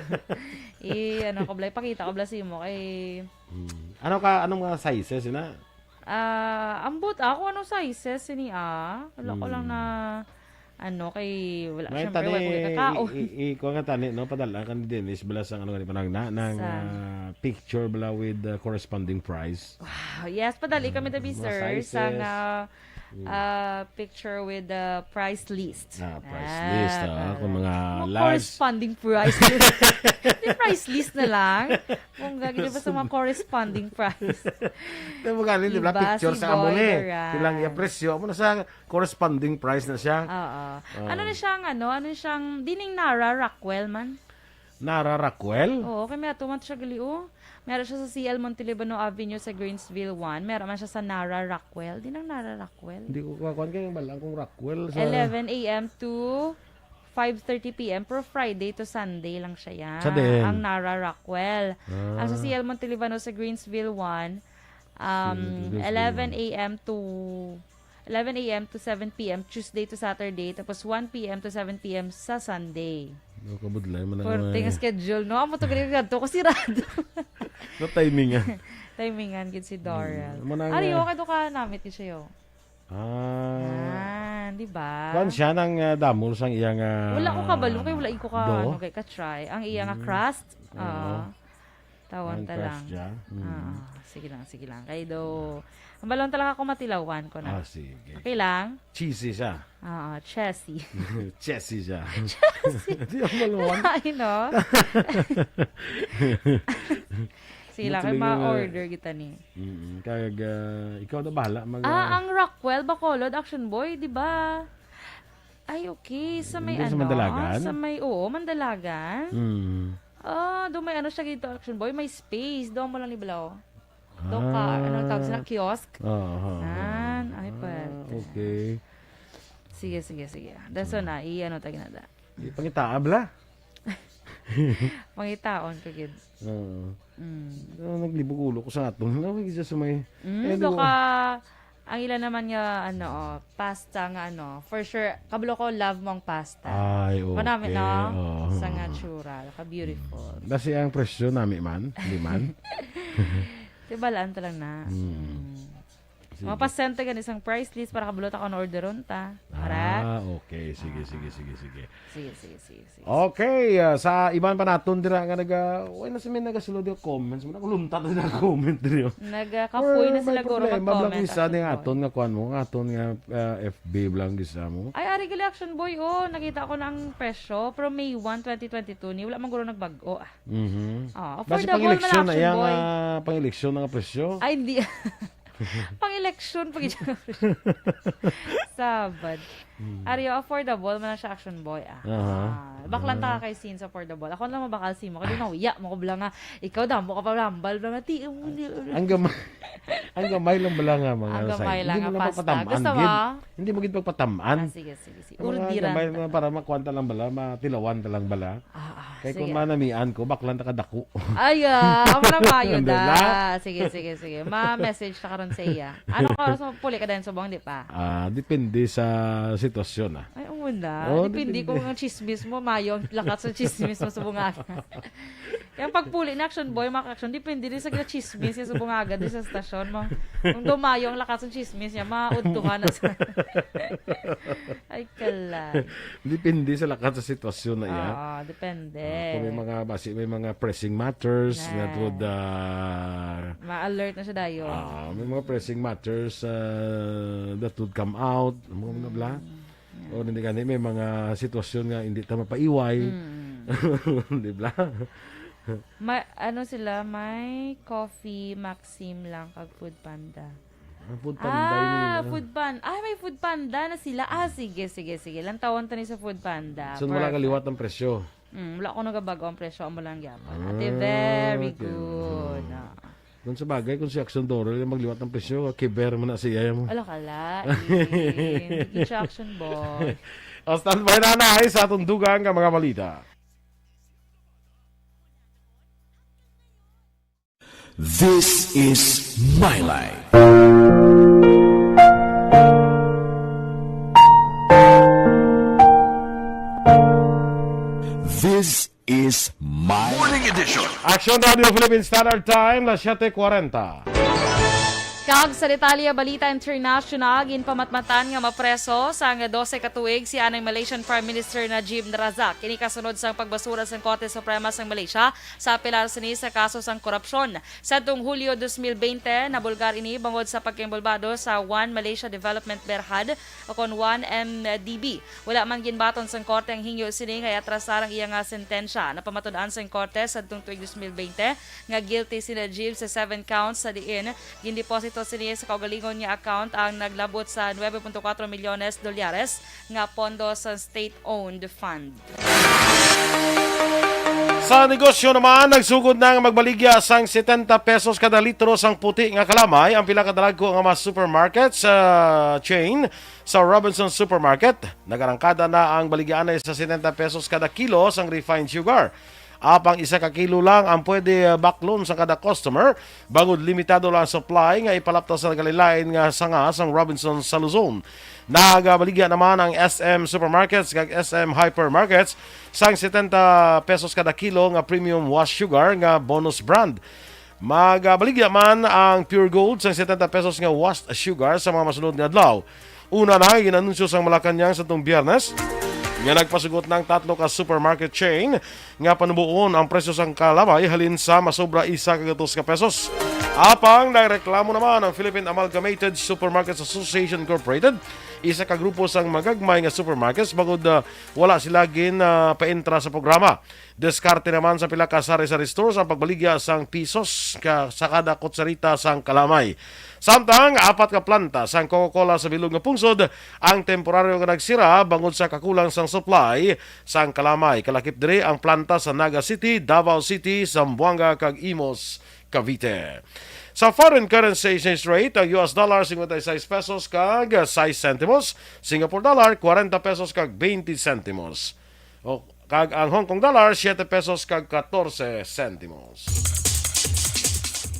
I, ano ko, bla, ipakita ko, bla, sa imo kay Hmm. Ano ka, anong mga sizes, ina? Ah, ambot ako, anong sizes, ini, ah? Wala ko lang Hmm. na, ano, kay, wala, May syempre, tani, wala ko kakaon. i, i, i, kuha nga tani, no? Padala ka ni Dennis, bala sang, ano, nga, parang na, nang, Sa ah, picture, bala, with the corresponding price. Wow, yes, padali kami, Mm, tabi, mga sir, sizes. Sang, ah, Mm. ah, picture with the price list. Ah, price Ah, list, ah, ah. Kung mga Mga large. Corresponding price list. Di price list na lang. Kung gagi, di ba, sa mga corresponding price. Di ba, gani, di ba, Iba picture si sa amo Boy ni. Duran. Ilang iya presyo, amo na sa corresponding price na siya. Oo. Ah. Ano na siyang, ano, ano siyang, dining Nara Rockwell man? Nara Rockwell? Oo, kay may atuman siya gali, oh. Meron siya sa C L Montelibano Avenue sa Greensville one. Meron man siya sa Nara Rockwell. Di nang Nara Rockwell. Hindi ko kakuan kay balaan kong Rockwell sa eleven a m to five thirty p m, pero Friday to Sunday lang siya yan. Sa din? Ang Nara Rockwell. Ah. Ang sa C L Montelibano sa Greensville one, um, Greensville one. Eleven a m to eleven a m to seven p m, Tuesday to Saturday, tapos one p m to seven p m sa Sunday. No, kabudlay man ang Pwerte nga mga schedule, no? Amo to, gali ka to, kasirado. No, timingan. Timingan gid si Doral. Hmm, amo na Ari, nga. Okay to ka namit gid siya, yo. Ah. Ah, di ba? Kuwan siya nang, ah, damol sang iyang, ah, Wala ko kabalo, kay wala ko ka, do? Ano, kay ka-try. Ang iyang, ah, Hmm. Crust, Oo. ah, Tawon Ang ta crush lang. Dyan. Mm. Ah, sige lang, sige lang. Kay do, ang balon talaga ako matilawan ko na. Ah, sige. Okay lang? Cheesy siya. Oo, chessy. Chessy siya. Chessy. Di ako maluwan. Ay, no? Sige lang, Buti kay lang yung, ma-order kita ni. Mm-mm. Kag, ah, ikaw na bahala mag, Ah, ah, ang Rockwell, Bacolod, Action Boy, di ba? Ay, okay. Sa may Hindi sa ano? Mandalagan? Sa may, oo, Mandalagan. Mm. Ah, do may ano siya dito, Action Boy. May space. Do mo lang ni Blau. Do ka, Ah. ano tawag sila? Kiosk? Oo, oo, oo. Nan, ay, Ah, pwede. Okay. Sige, sige, sige. Daso na, i-ano tayo na da. Ipangitaa, bla? Pangitaon ka gid. Oo. Mm. Ah, naglibog ulo ko sa aton. Ano, isa sa may, Mm, eh, di ko ba? Ka, ang ila naman nga, ano, oh, pasta nga, ano, for sure, kabalo ko, love mo ang pasta. Ay, Manami, okay. No? Oo. Sa nga tsura, ka beautiful. Mm. Basi ang presyo nami man, di man? Tibalaan ta lang na. Mm. Mm. Sige. Mga pasente gani sang price list para kabalo ta kung ano orderon ta. Correct? Ah, okay. Sige, Ah, sige, ah. sige, sige. Sige, sige, sige, sige. Okay, ah, sa iban pa naton dira nga naga-, way na sa may nagasulod nga comments. Muna ko lunta na sila comment diri, oh. Nagakapoy na Or may sila, guro, problema, blang mag-comment, isa Action ning Boy. Aton nga kuan mo, nga aton nga, ah, F B blang gisa mo. Ay, ari gali, Action Boy, oh, nakita ko na ang presyo, pero May one, twenty twenty-two ni, wala man guro nagbag-o, ah. Mhm. Ah, Basi affordable man, pang-eleksyon na Action iya Boy. Nga, pang-eleksyon na nga presyo. Ay, hindi. Pang-eleksyon, pag Sabad. Hmm. Are you affordable man siya, Action Boy, ah. Aha. Ah, baklan ta Ah. Ka kay Sins affordable. Ako lang mabakal si mo. Kaya nahuya mo ko bala nga, ikaw, damo ka pa lambal, bala nga, ti, um, di, Ang gamay, ang gamay lang bala nga mga Ang gamay size. Lang Hindi mo nga lang pasta. Pagpatamaan, Gusto gid. Mo? Hindi mo gid pagpatamaan. Ah, sige, sige, sige. Ang mga Urdiran gamay ta. Nga para makuan ta lang bala, matilawan ta lang bala. Ah, ah, Kay sige. Kung manamian ko, baklan ta kadako. Ay, ah, amo na mayo Hindi da. Na. Sige, sige, sige. Ma-message ta karon sa iya. Ano ka oras mo puli ka din subong, di pa? Ah, depende sa sitwasyon, ah. Ay, amo na. Oh, depende, depende kung ang chismis mo, mayo ang lakat sa chismis mo subong, ah. Kaya ang pagpuli na, Action Boy, mga action, depende din sa chismis niya subong agad din sa stasyon mo. Kung dumayo ang lakas ng chismis niya, maudtuhan na sa Ay, kalay. Depende sa lakat sa sitwasyon na iya. Oo, depende. Ah, kung may mga basi, may mga pressing matters Na. That would, ah, Ma-alert na siya dayon. Ah, may mga pressing matters, ah, that would come out, mga, mga bla. Mm. Yeah. O hindi gani, may mga sitwasyon nga hindi ta mapaiway. Mm. Di bla? Ma-, ano sila, may Coffee Maxim lang kag Food Panda. Ang Food Panda yun, Ah, ah. Food Pan-, ah, may Food Panda na sila. Ah, sige, sige, sige. Lantawon ta ni sa Food Panda. So, wala ka Perfect. Liwat ang presyo? Mm, wala ko nagabag-o ang presyo, amo lang gyapon. Ate, Ah, very okay. Good. Ah. Kung sa bagay, kung si Action Doral yung magliwat ng presyo, kiber mo na siya mo. Ala ka la, eh. Hindi siya Action Boy. O, standby na na, ay, sa atong dugang nga mga balita. This is My Life. This is My Morning Edition. Action Radio Philippine Standard Time, las siete cuarenta. Kag sa detalye, balita international, ginpamatmatan nga mapreso sang dose ka tuig si anay Malaysian Prime Minister Najib Razak. Ini kasunod sang pagbasura sang Korte Suprema sang Malaysia sa apelar sini sa kaso sang korupsyon. Sadtong Hulyo dos mil bente, nabulgar ini bangod sa pagkaimbulbado sa One Malaysia Development Berhad o kon One M D B. Wala man ginbaton sang korte ang hingyo sini nga iatrasar ang iya nga sentensya. Napamatud-an sang korte sadtong tuig dos mil bente nga guilty si Najib sa seven counts sa diin gindeposito sini sa kaugalingon nga account ang naglabot sa nuebe punto kuwatro milyones dolyares nga pondo sa state-owned fund. Sa negosyo naman, nagsugod na nga magbaligya sang setenta pesos kada litro sang puti nga kalamay ang pila ka dalagko nga mga supermarket sa chain sa Robinson Supermarket. Nagarangkada na ang baligyaanay sa setenta pesos kada kilo sang refined sugar. Apang isa ka kilo lang ang pwede, ah, baklon sa kada customer, bangod limitado lang ang supply nga ipalapta sa nagkalain-lain nga sanga sang Robinson sa Luzon. Nagabaligya naman ang S M Supermarkets kag S M Hypermarkets sang setenta pesos kada kilo nga premium wash sugar nga bonus brand. Magabaligya man ang Pure Gold sang setenta pesos nga wash sugar sa mga masunod nga adlaw. Una na, ginanunsyo sang Malacañang sa tong Biyernes nga nagpasugot na ang tatlo ka supermarket chain nga panuboon ang presyo sang kalamay halin sa masobra isa ka gatos ka pesos. Apang nagreklamo naman ang Philippine Amalgamated Supermarkets Association Incorporated isa ka grupo sang magagmay nga supermarkets bangod, ah, wala sila gin, ah, paentra sa programa. Diskarte naman sa pila ka sari-sari stores ang pagbaligya sang pisos ka, sa kada kutsarita sang kalamay. Samtang apat ka planta sang Coca-Cola sa bilog nga pungsod ang temporaryo nga nagsira bangod sa kakulang sang supply sang kalamay. Kalakip diri ang planta sa Naga City, Davao City, Zamboanga, kag Imus, Cavite. Sa foreign currency exchange rate, ang U S dollar, fifty-six pesos kag sais sentimos, Singapore dollar, forty pesos kag twenty sentimos. O, kag ang Hong Kong dollar, siete pesos kag katorse sentimos.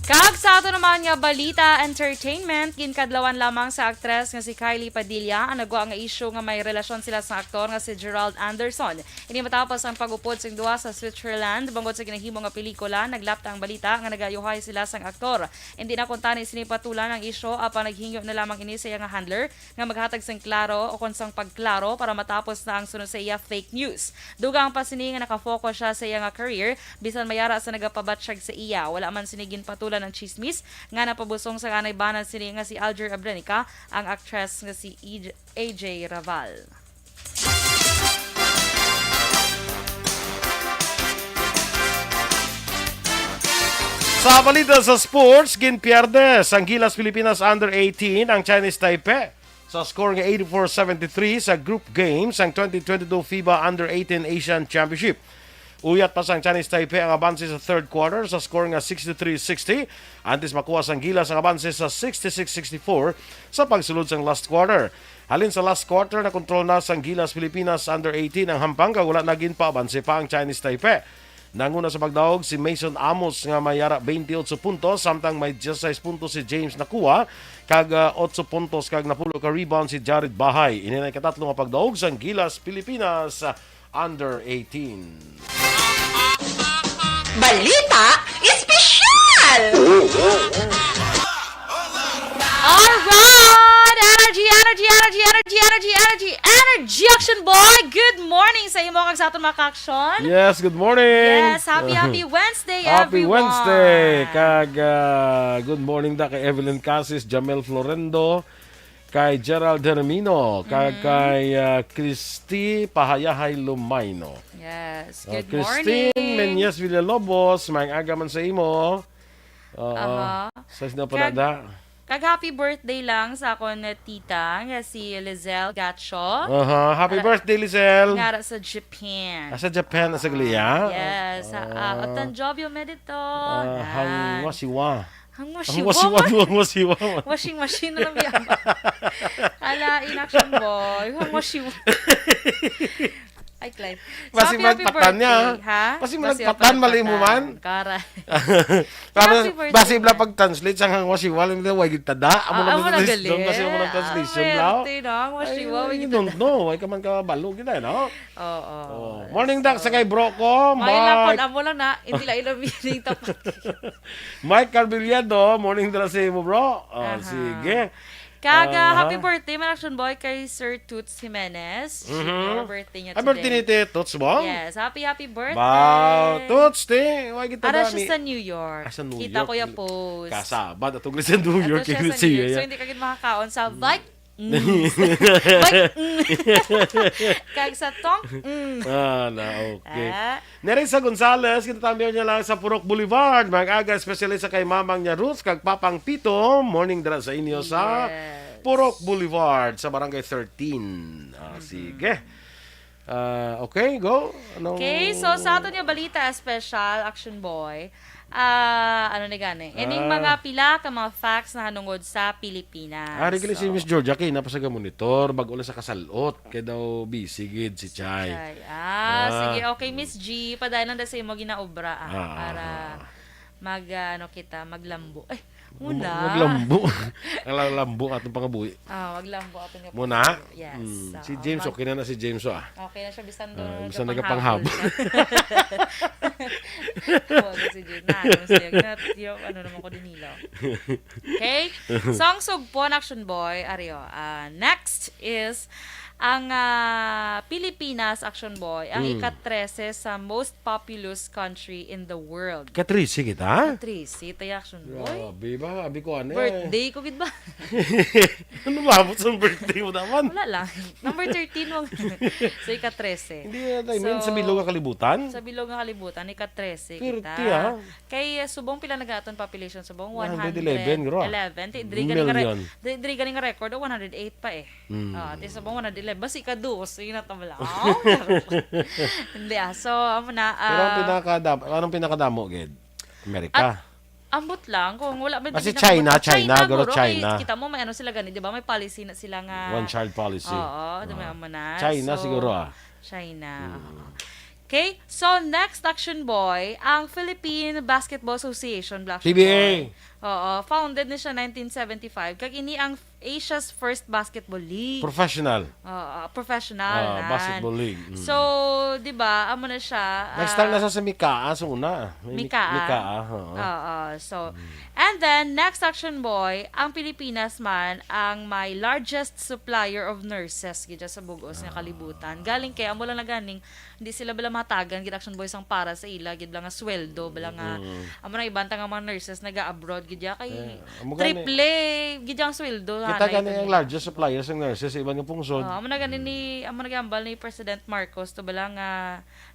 Kag sa ato naman nga balita, entertainment, ginkadlawan lamang sa aktres nga si Kylie Padilla ang nagwa nga isyu nga may relasyon sila sa aktor nga si Gerald Anderson. Ini matapos ang pag-upod sing duha sa Switzerland bangod sa ginahimo nga pelikula, naglapta ang balita nga nagayuhay sila sang aktor. Hindi na kuntani sini patulan ang isyu, apan naghingyo na lamang ini sa iya nga handler nga maghatag sing klaro o kon sang pagklaro para matapos na ang suno sa iya fake news. Dugang pa sini nga nakafocus siya sa iya nga career, bisan may ara sa nagapabatsyag sa iya. Wala man sini ginpatulan ang chismis nga napabusong sa anay bana sini nga si Alger Abrenica, ang aktres nga si E J, A J Raval. Sa balita sa sports, ginpierde sang Gilas Pilipinas Under eighteen ang Chinese Taipei sa score nga eighty-four seventy-three sa group game sang twenty twenty-two FIBA Under eighteen Asian Championship. Uyat pa sang Chinese Taipei ang abanse sa third quarter sa score nga sixty-three sixty, antes makuha sang Gilas ang abanse sa sixty-six sixty-four sa pagsulod sang last quarter. Halin sa last quarter, nakontrol na sang Gilas Pilipinas Under eighteen ang hampang kag wala na ginpaabanse pa ang Chinese Taipei. Nanguna sa pagdaog si Mason Amos nga may ara twenty-eight puntos, samtang may diyesisais puntos si James Nakuha, kag, ah, otso puntos kag napulo ka rebound si Jared Bahay. Ini na ikatatlo nga pagdaog sang Gilas Pilipinas, ah, Under eighteen. Balita Espesyal! Alright! Energy, energy, energy, energy, energy, energy, energy, energy, Action Boy! Good morning sa imo kag sa aton mga ka-action. Yes, good morning. Yes, happy, happy Wednesday, Happy everyone. Wednesday. Kag, ah, good morning da kay Evelyn Casis, Jamel Florendo, kay Gerald Hermino, kag Mm. kay, ah, Christy Pahayahay Lumayno. Yes, Ah, good Christine morning. Menyes Villalobos, maayong aga man sa imo. Oo. Aha. Sa sino pa Kag, na da? kag happy birthday lang sa akon tita nga si Lizelle Gacho. Aha, happy Ara-, birthday, Lizelle. Nga ara sa Japan. Ah, sa Japan, sa Gliya? Ah, yes. Ah, ah, Ah. Otanjobyo medito. Ah, Yan. Hangwasiwa. Hangwasiwa. Hangwasiwa, hangwasiwa. Washing machine na lang yan. Ala, in action boy. Hangwasiwa. Ay, Clyde. Basi Happy, happy malagpatan niya, birthday, ha? ha? Basi Basi malagpatan, malagpatan. mali mo man. Kara. Basi, Happy birthday, basi bla Clyde. pag-translate sang hangwasiwa, alam mo, way gid tada. Amo Ah, na amo na pag-translate, gali. basi amo na translation, Ah, bla. arte, no? Hangwasiwa, Ay, way you gid don't tada. know. Ay, ka man kabalo, gid, eh, no? Oo. Oh. Morning, Doc, So, sa kay bro ko, may lapon, Mike. amo lang na, hindi lang ilo meaning to. Mike Carbiliado, morning dala sa imo, bro. Oh, Aha. sige. Kag, ah, Aha. happy birthday man, Action Boy, kay Sir Toots Jimenez. Mhm. Siguro birthday niya Ay, birthday today. ni Toots, bong? Yes, happy, happy birthday. Wow, Toots, te. Why kita Ara ba siya ni sa New York. Ah, sa New Kita York. ko yung post. Kasabad, atong sa New Ato York, siya yung sa New York. siya, So, yeah. hindi ka gid makakaon sa Mm. Like, mm. Like, mm. Kag sa tong, mm. Ah, na, okay. Ah. Nerissa Gonzalez, kita tambay niya lang sa Purok Boulevard. Mag-aga, especially sa kay Mamang niya Ruth, kag Papang Pito. Morning dira sa inyo sa Yes. Purok Boulevard, sa Barangay thirteen. Ah, Mhm. sige. Ah, okay, go. Anong Okay, so sa aton nga balita, special, Action Boy, ah, ano ni gani? Ining Ah. mga pila ka mga facts na hanungod sa Pilipinas. Ah, regular si So, Miss Georgia, kay napasag monitor, bago lang sa kasalot, kay daw busy gid si Chay. Chay. Ah, Ah. sige. Okay, Miss G, padayon lang da sa imo ginaobra, ah, Ah, para ah. mag, ah, ano kita, maglambo. Eh, Mag-, muna. maglambo. Ang la-, lambo atong pangabuhi. Ah, maglambo ato nga Muna? pangabuhi. Yes. Mm. Ah, Si James, mag- okay na na si James, ah. Okay na siya, bisan Ah, doon bisan nagapanghabol nagapanghabol. siya. Wala si James. Na, ano siya, nat-, yung ano naman ko din nila. Okay? So, ang sugpon, Action Boy, Ario. Ah, next is, ang, ah, Pilipinas, Action Boy, ang Mm. ika-trese sa most populous country in the world. Ika-trese kita? Ika-trese, tayo, Action Boy. Grabe ba? Abi ko, ano eh. Birthday ko, gid ba? Ano ba? Abot sa birthday mo naman? Wala lang. Number thirteen mo. So, ika-trese. Hindi, I mean, sa So, bilog nga kalibutan? Sa bilog nga kalibutan, ika-trese Thirty, kita. ah. Kay, uh, subong pila na gani aton population subong? One hundred eleven, guro. One hundred eleven. Ti, diri gani nga re-, Million. di, diri gani nga record, oh, one hundred eight pa eh. Mm. Ah, ti subong one hundred eleven. Basi ka dos, yun na tabla. Oh, hindi ah. So, amo na, Pero ang ah, pinakadam-, anong pinakadamo, gid? Amerika. At ambot lang kung wala man Kasi din China, nakabot. China, China, guro, guro, kay China. kita mo, may ano sila gani, di ba? May policy na sila nga One child policy. Oo, di ba, Ah. amo na. China So, siguro, ah. China, Mm. oo. Okay, so next, Action Boy, ang Philippine Basketball Association, Black P B A. Boy. Oo, founded ni siya nineteen seventy-five. Kag ini ang Asia's first basketball league. Professional. Oo, professional Ah, na. basketball league. Mm. So, di ba, amo na siya, Nag-start na ah, sa, sa Mikaa, sa una. May Mik-, Mikaa. Mikaa, oo. Oo, so, Mm. and then, next, Action Boy, ang Pilipinas man ang may largest supplier of nurses gid sa bug-os nga Ah. kalibutan. Galing kay amo lang na ganing Hindi sila bala mahatagan gid, Action Boy, sang para sa ila gid bala nga sweldo, bala nga, Mm. amo na iban ta nga mga nurses naga-abroad gid ya, kay Eh, amo gani. triple gid ang sweldo, Kita hanay gani to ang nila. largest supplier sang nurses sa iban nga pungsod. Ah, amo na gani ni, amo na gihambal ni President Marcos to bala nga,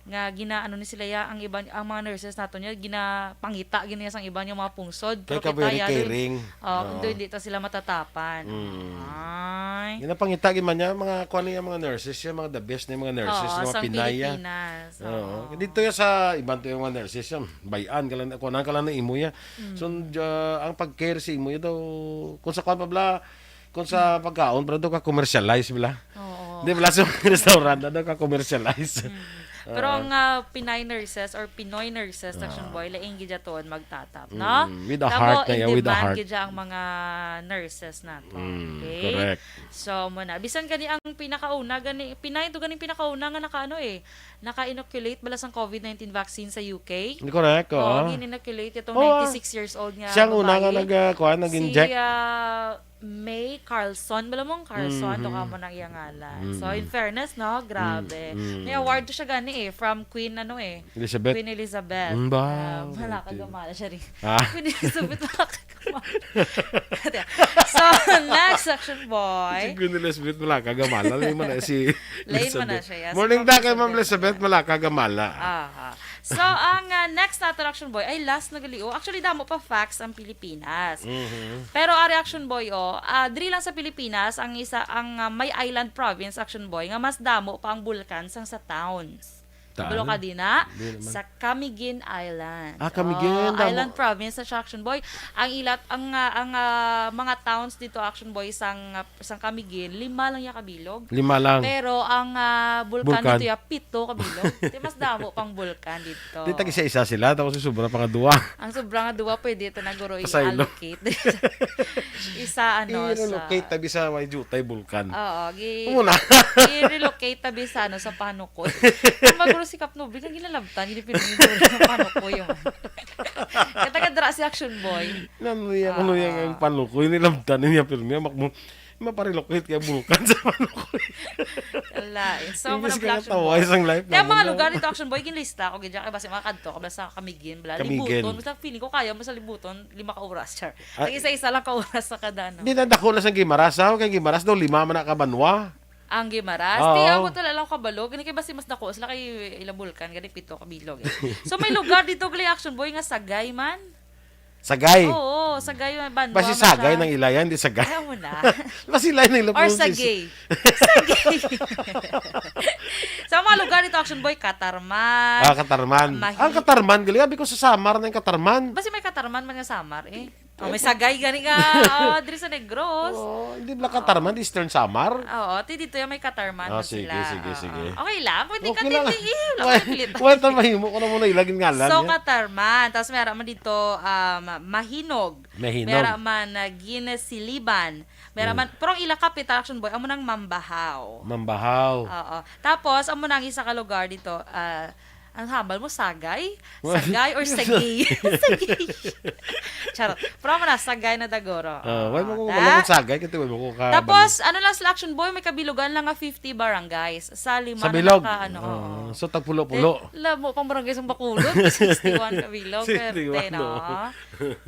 nga ginaano ni sila ya, ang iban, ang mga nurses nato niya, ginapangita gid niya sang iban nga mga pungsod. Kay Pero ka kita very ya, dun, caring. Oh, Oo. Doon di ta sila matatapan. Mm. Ay. Ginapangita gid man niya, mga kuan niya, mga nurses, yung mga the best na yung mga nurses, Oo, mga sang Pinay, ah. Pilipinas. Oo. Oo. Dito ya sa iban to yung mga nurses, yan. Bayan ka lang, kuan ka lang na imo ya. Mm. So, uh, ang pag-care sa imo ya daw, kung sa kuan pa bala, kung sa Mm. pagkaon, pero daw ka commercialize bala. Oo. Di bala sa mga restaurant, daw ka commercialize. Mm. Pero Ah. ang, ah, Pinay nurses or Pinoy nurses, Ah. Action Boy, laing gid ya tuod magtatap, no? Mm, with a Tamo heart na in yan, with a demand heart. gid ya ang mga nurses nato. Mm, Okay? correct. So, mo na. Bisan gani ang pinakauna, gani, Pinay to gani pinakauna nga nakaano eh, naka-inoculate bala sang covid nineteen vaccine sa U K. Correct, Oo, oo. gin-inoculate itong Oo, ah. ninety-six years old nga Siya ang una nga babae. nag, ah, kuha, nag-inject. Si, ah, May Carlson, bala mong Carlson, Mhm. to ka mo nang iya ngalan. Mm. So, in fairness, no, grabe. Mm, mm. May award to siya gani eh, from Queen, ano eh, Elizabeth. Queen Elizabeth. Mm, ba? Ah, wala ka Okay. gamala siya rin. Ah. Queen Elizabeth, wala ka gamala. So, next, Action Boy. Si Queen Elizabeth, wala ka gamala. Lain man na si Lain man na Elizabeth. siya, yes. Morning Si da kay Ma'am Ma'am Elizabeth. Elizabeth, wala ka gamala. Aha. So, ang, ah, next nato, Action Boy, ay last na gali, oh. Actually, damo pa facts ang Pilipinas. Mhm. Pero, ari, Action Boy, oh, ah, diri lang sa Pilipinas, ang isa, ang, ah, may island province, Action Boy, nga mas damo pa ang bulkan sang sa towns. Taan? Kabalo ka din, ah? Di naman. Sa Camiguin Island. Ah, Camiguin, Oh, damo. island province sa siya, Action Boy. Ang ilat, ang, ah, ang, ah, mga towns dito, Action Boy, sang, ah, sang Camiguin, lima lang ya kabilog. Lima lang. Pero ang, ah, bulkan Bulkan. dito ya, pito kabilog. Di mas damo pang bulkan dito. Di tag-isa-isa sila, tapos yung sobra pa nga duwa. Ang sobra nga duwa, pwede ito na, guro, Pasaylo. i-allocate. Isa, ano, I-relocate, sa tabi sa may jutay bulkan. Oo, gi-, Muna. i-relocate tabi sa, ano, sa Panukoy. Ang maguro si Kap Nobel, ang ginalabtan, gini pinagiguro sa Panukoy yung Kataga dra si Action Boy. Nanuya ko, nuya nga Ah. yung Panukoy, nilabtan niya, pero niya, mak-, mo, maparilocate kaya bulkan sa Panukoy. Wala, eh. So, Imbis mga ka Action natawa, Boy. isang life Kaya na mga muna. lugar dito, Action Boy, ginlista ko, gidya, kaya basi makakadto ka, basta Camiguin, bala, Camiguin. Libuton, basta feeling ko kaya mo sa Libuton, lima ka oras, char. Ah, Ang isa-isa lang ka oras sa kada, ano. Di na dako na sa Guimaras, ha? Kay Guimaras daw, lima man na ka banwa. Ang Guimaras. Oo. Di, ang wala lang kabalo. Gani kay basi mas dako sila kay ila bulkan, gani pito kabilog, eh. So, may lugar dito, gali, Action Boy, nga Sagay man. Sagay? Oo, Sagay man, banwa Basi man Sagay siya. nang ilayan, di Sagay. Ayaw mo na. Basi lain ang Or pronunciation. Sagay. Sagay. Sa mga lugar dito, Action Boy, Catarman. Ah, Catarman. Mahi- Ang Catarman, gali, abi ko sa Samar na yung Catarman. Basi may Catarman man nga Samar, eh. Oh, may Sagay gani nga, oh, diri sa Negros. Oo, hindi bala Catarman, Eastern Samar? Oo, ti dito yan may Catarman Ah, man sige, sila. sige, Oo. sige. Okay lang, pwede ka Okay lang. din, eh. Wala Wala, ka pilit. wala ta mahimo ko na muna ilagin ngalan So, niya. Catarman. Tapos meron man dito, um, Mahinog. Mahinog. Meron man, uh, Ginasiliban. Meron Mm. man, pero ang ila capital, Action Boy, amo nang Mambahaw. Mambahaw. Oo. Tapos, amo na ang isa ka lugar dito, ah, Ang hambal mo, sagay? Sagay or sagay? Sagay. Charot. Pero mo na, sagay na dagoro. Ah, wala mo ko, ta? Wala mo sagay, kasi wala mo ko ka-, tapos, ano lang sila, Action Boy, may kabilugan lang nga fifty barangays. Sa lima sa na bilog. Naka, ano, ah, oo. So, tagpulo-pulo. Eh, lamo pang barangay sa Bacolod, sixty-one kabilog. Sixty-one, perte, no? No?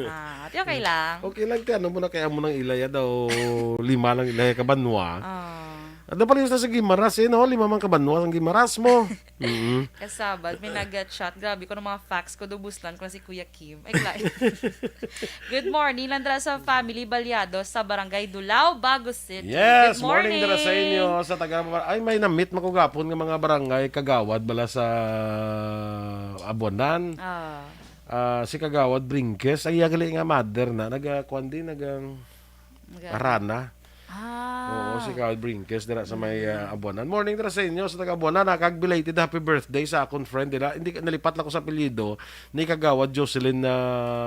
Ah, di okay lang. Okay lang, ti, ano mo na kaya mo nang ilaya daw, lima lang ilaya ka banwa. Ah. At napaliwas na sa Guimaras, eh, no? Lima man ka banwa ang Guimaras mo. Mm. Kasabad, may nag-chat. Grabe ko ng mga facts ko, dubuslan ko na si Kuya Kim. Ay, klaro. Good morning, Landra sa family Balyado sa Barangay Dulao, Bago City. Yes, good morning, morning dira sa inyo, sa taga, ay, may na-meet man ko gapon nga mga barangay kagawad bala sa Abuanan. Ah. Ah, si Kagawad Brinques, ay, iya gali nga mother na, naga, kuwan din, naga, naga, Arana. Ah. Oo, si Kagawad Brinques, dira sa may, mm, ah, Abuanan. Morning dira sa inyo, sa taga Abuanan, ha, kag belated happy birthday sa akon friend, dira, hindi, nalipat lang ko sa apelyido ni Kagawad Jocelyn na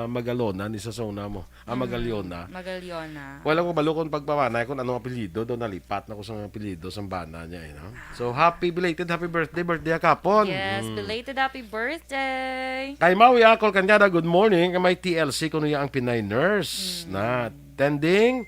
Magalona, ni sa zona mo. Ah, mm, Magaliona. Magaliona. Wala ko kabalo kung pagpamanay kung anong apelyido, daw nalipat na ko sa apelyido sa bana niya, eh, no? So, happy belated, happy birthday, birthday kahapon. Yes, mm, belated happy birthday. Kay Maui Akol Cañada, good morning. Kay may T L C kuno ya ang Pinay Nurse, mm, na tending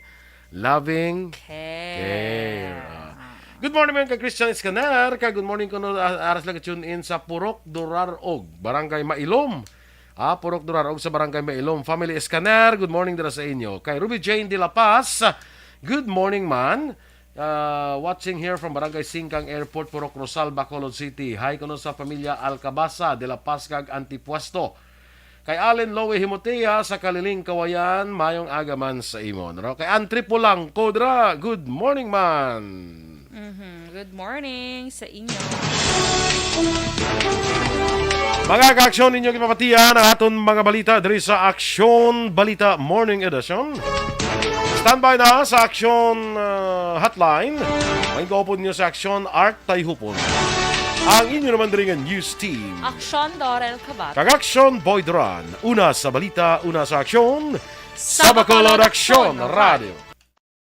loving care. Care. Ah. Good morning, man, kay Christian Escaner. Kay good morning kuno, ah, aras lang tune in sa Purok Durarog, Barangay Mailom. Ah, Purok Durarog sa Barangay Mailom. Family Escaner, good morning dira sa inyo. Kay Ruby Jane de la Paz, good morning, man. Ah, watching here from Barangay Singkang Airport, Purok Rosal, Bacolod City. Hi kuno sa pamilya Alcabasa, de la Paz, kag Antipuesto. Kay Allen Loe Himotea sa Kaliling, Kawayan, mayong aga man sa imo, no? Kay Antre Polanco dira, good morning, man. Mhm. Good morning sa inyo. Mga ka-aksyon, ninyo gipapatian ang aton mga balita diri sa Aksyon Balita Morning Edition. Standby na sa Aksyon, ah, Hotline. May kaupod niyo sa Aksyon Art Tayhupon. Ang inyo naman diri nga news team. Aksyon Dorel Cabat. Kag Aksyon Boy Duran. Una sa balita, una sa aksyon. Sa Bacolod Aksyon Radio.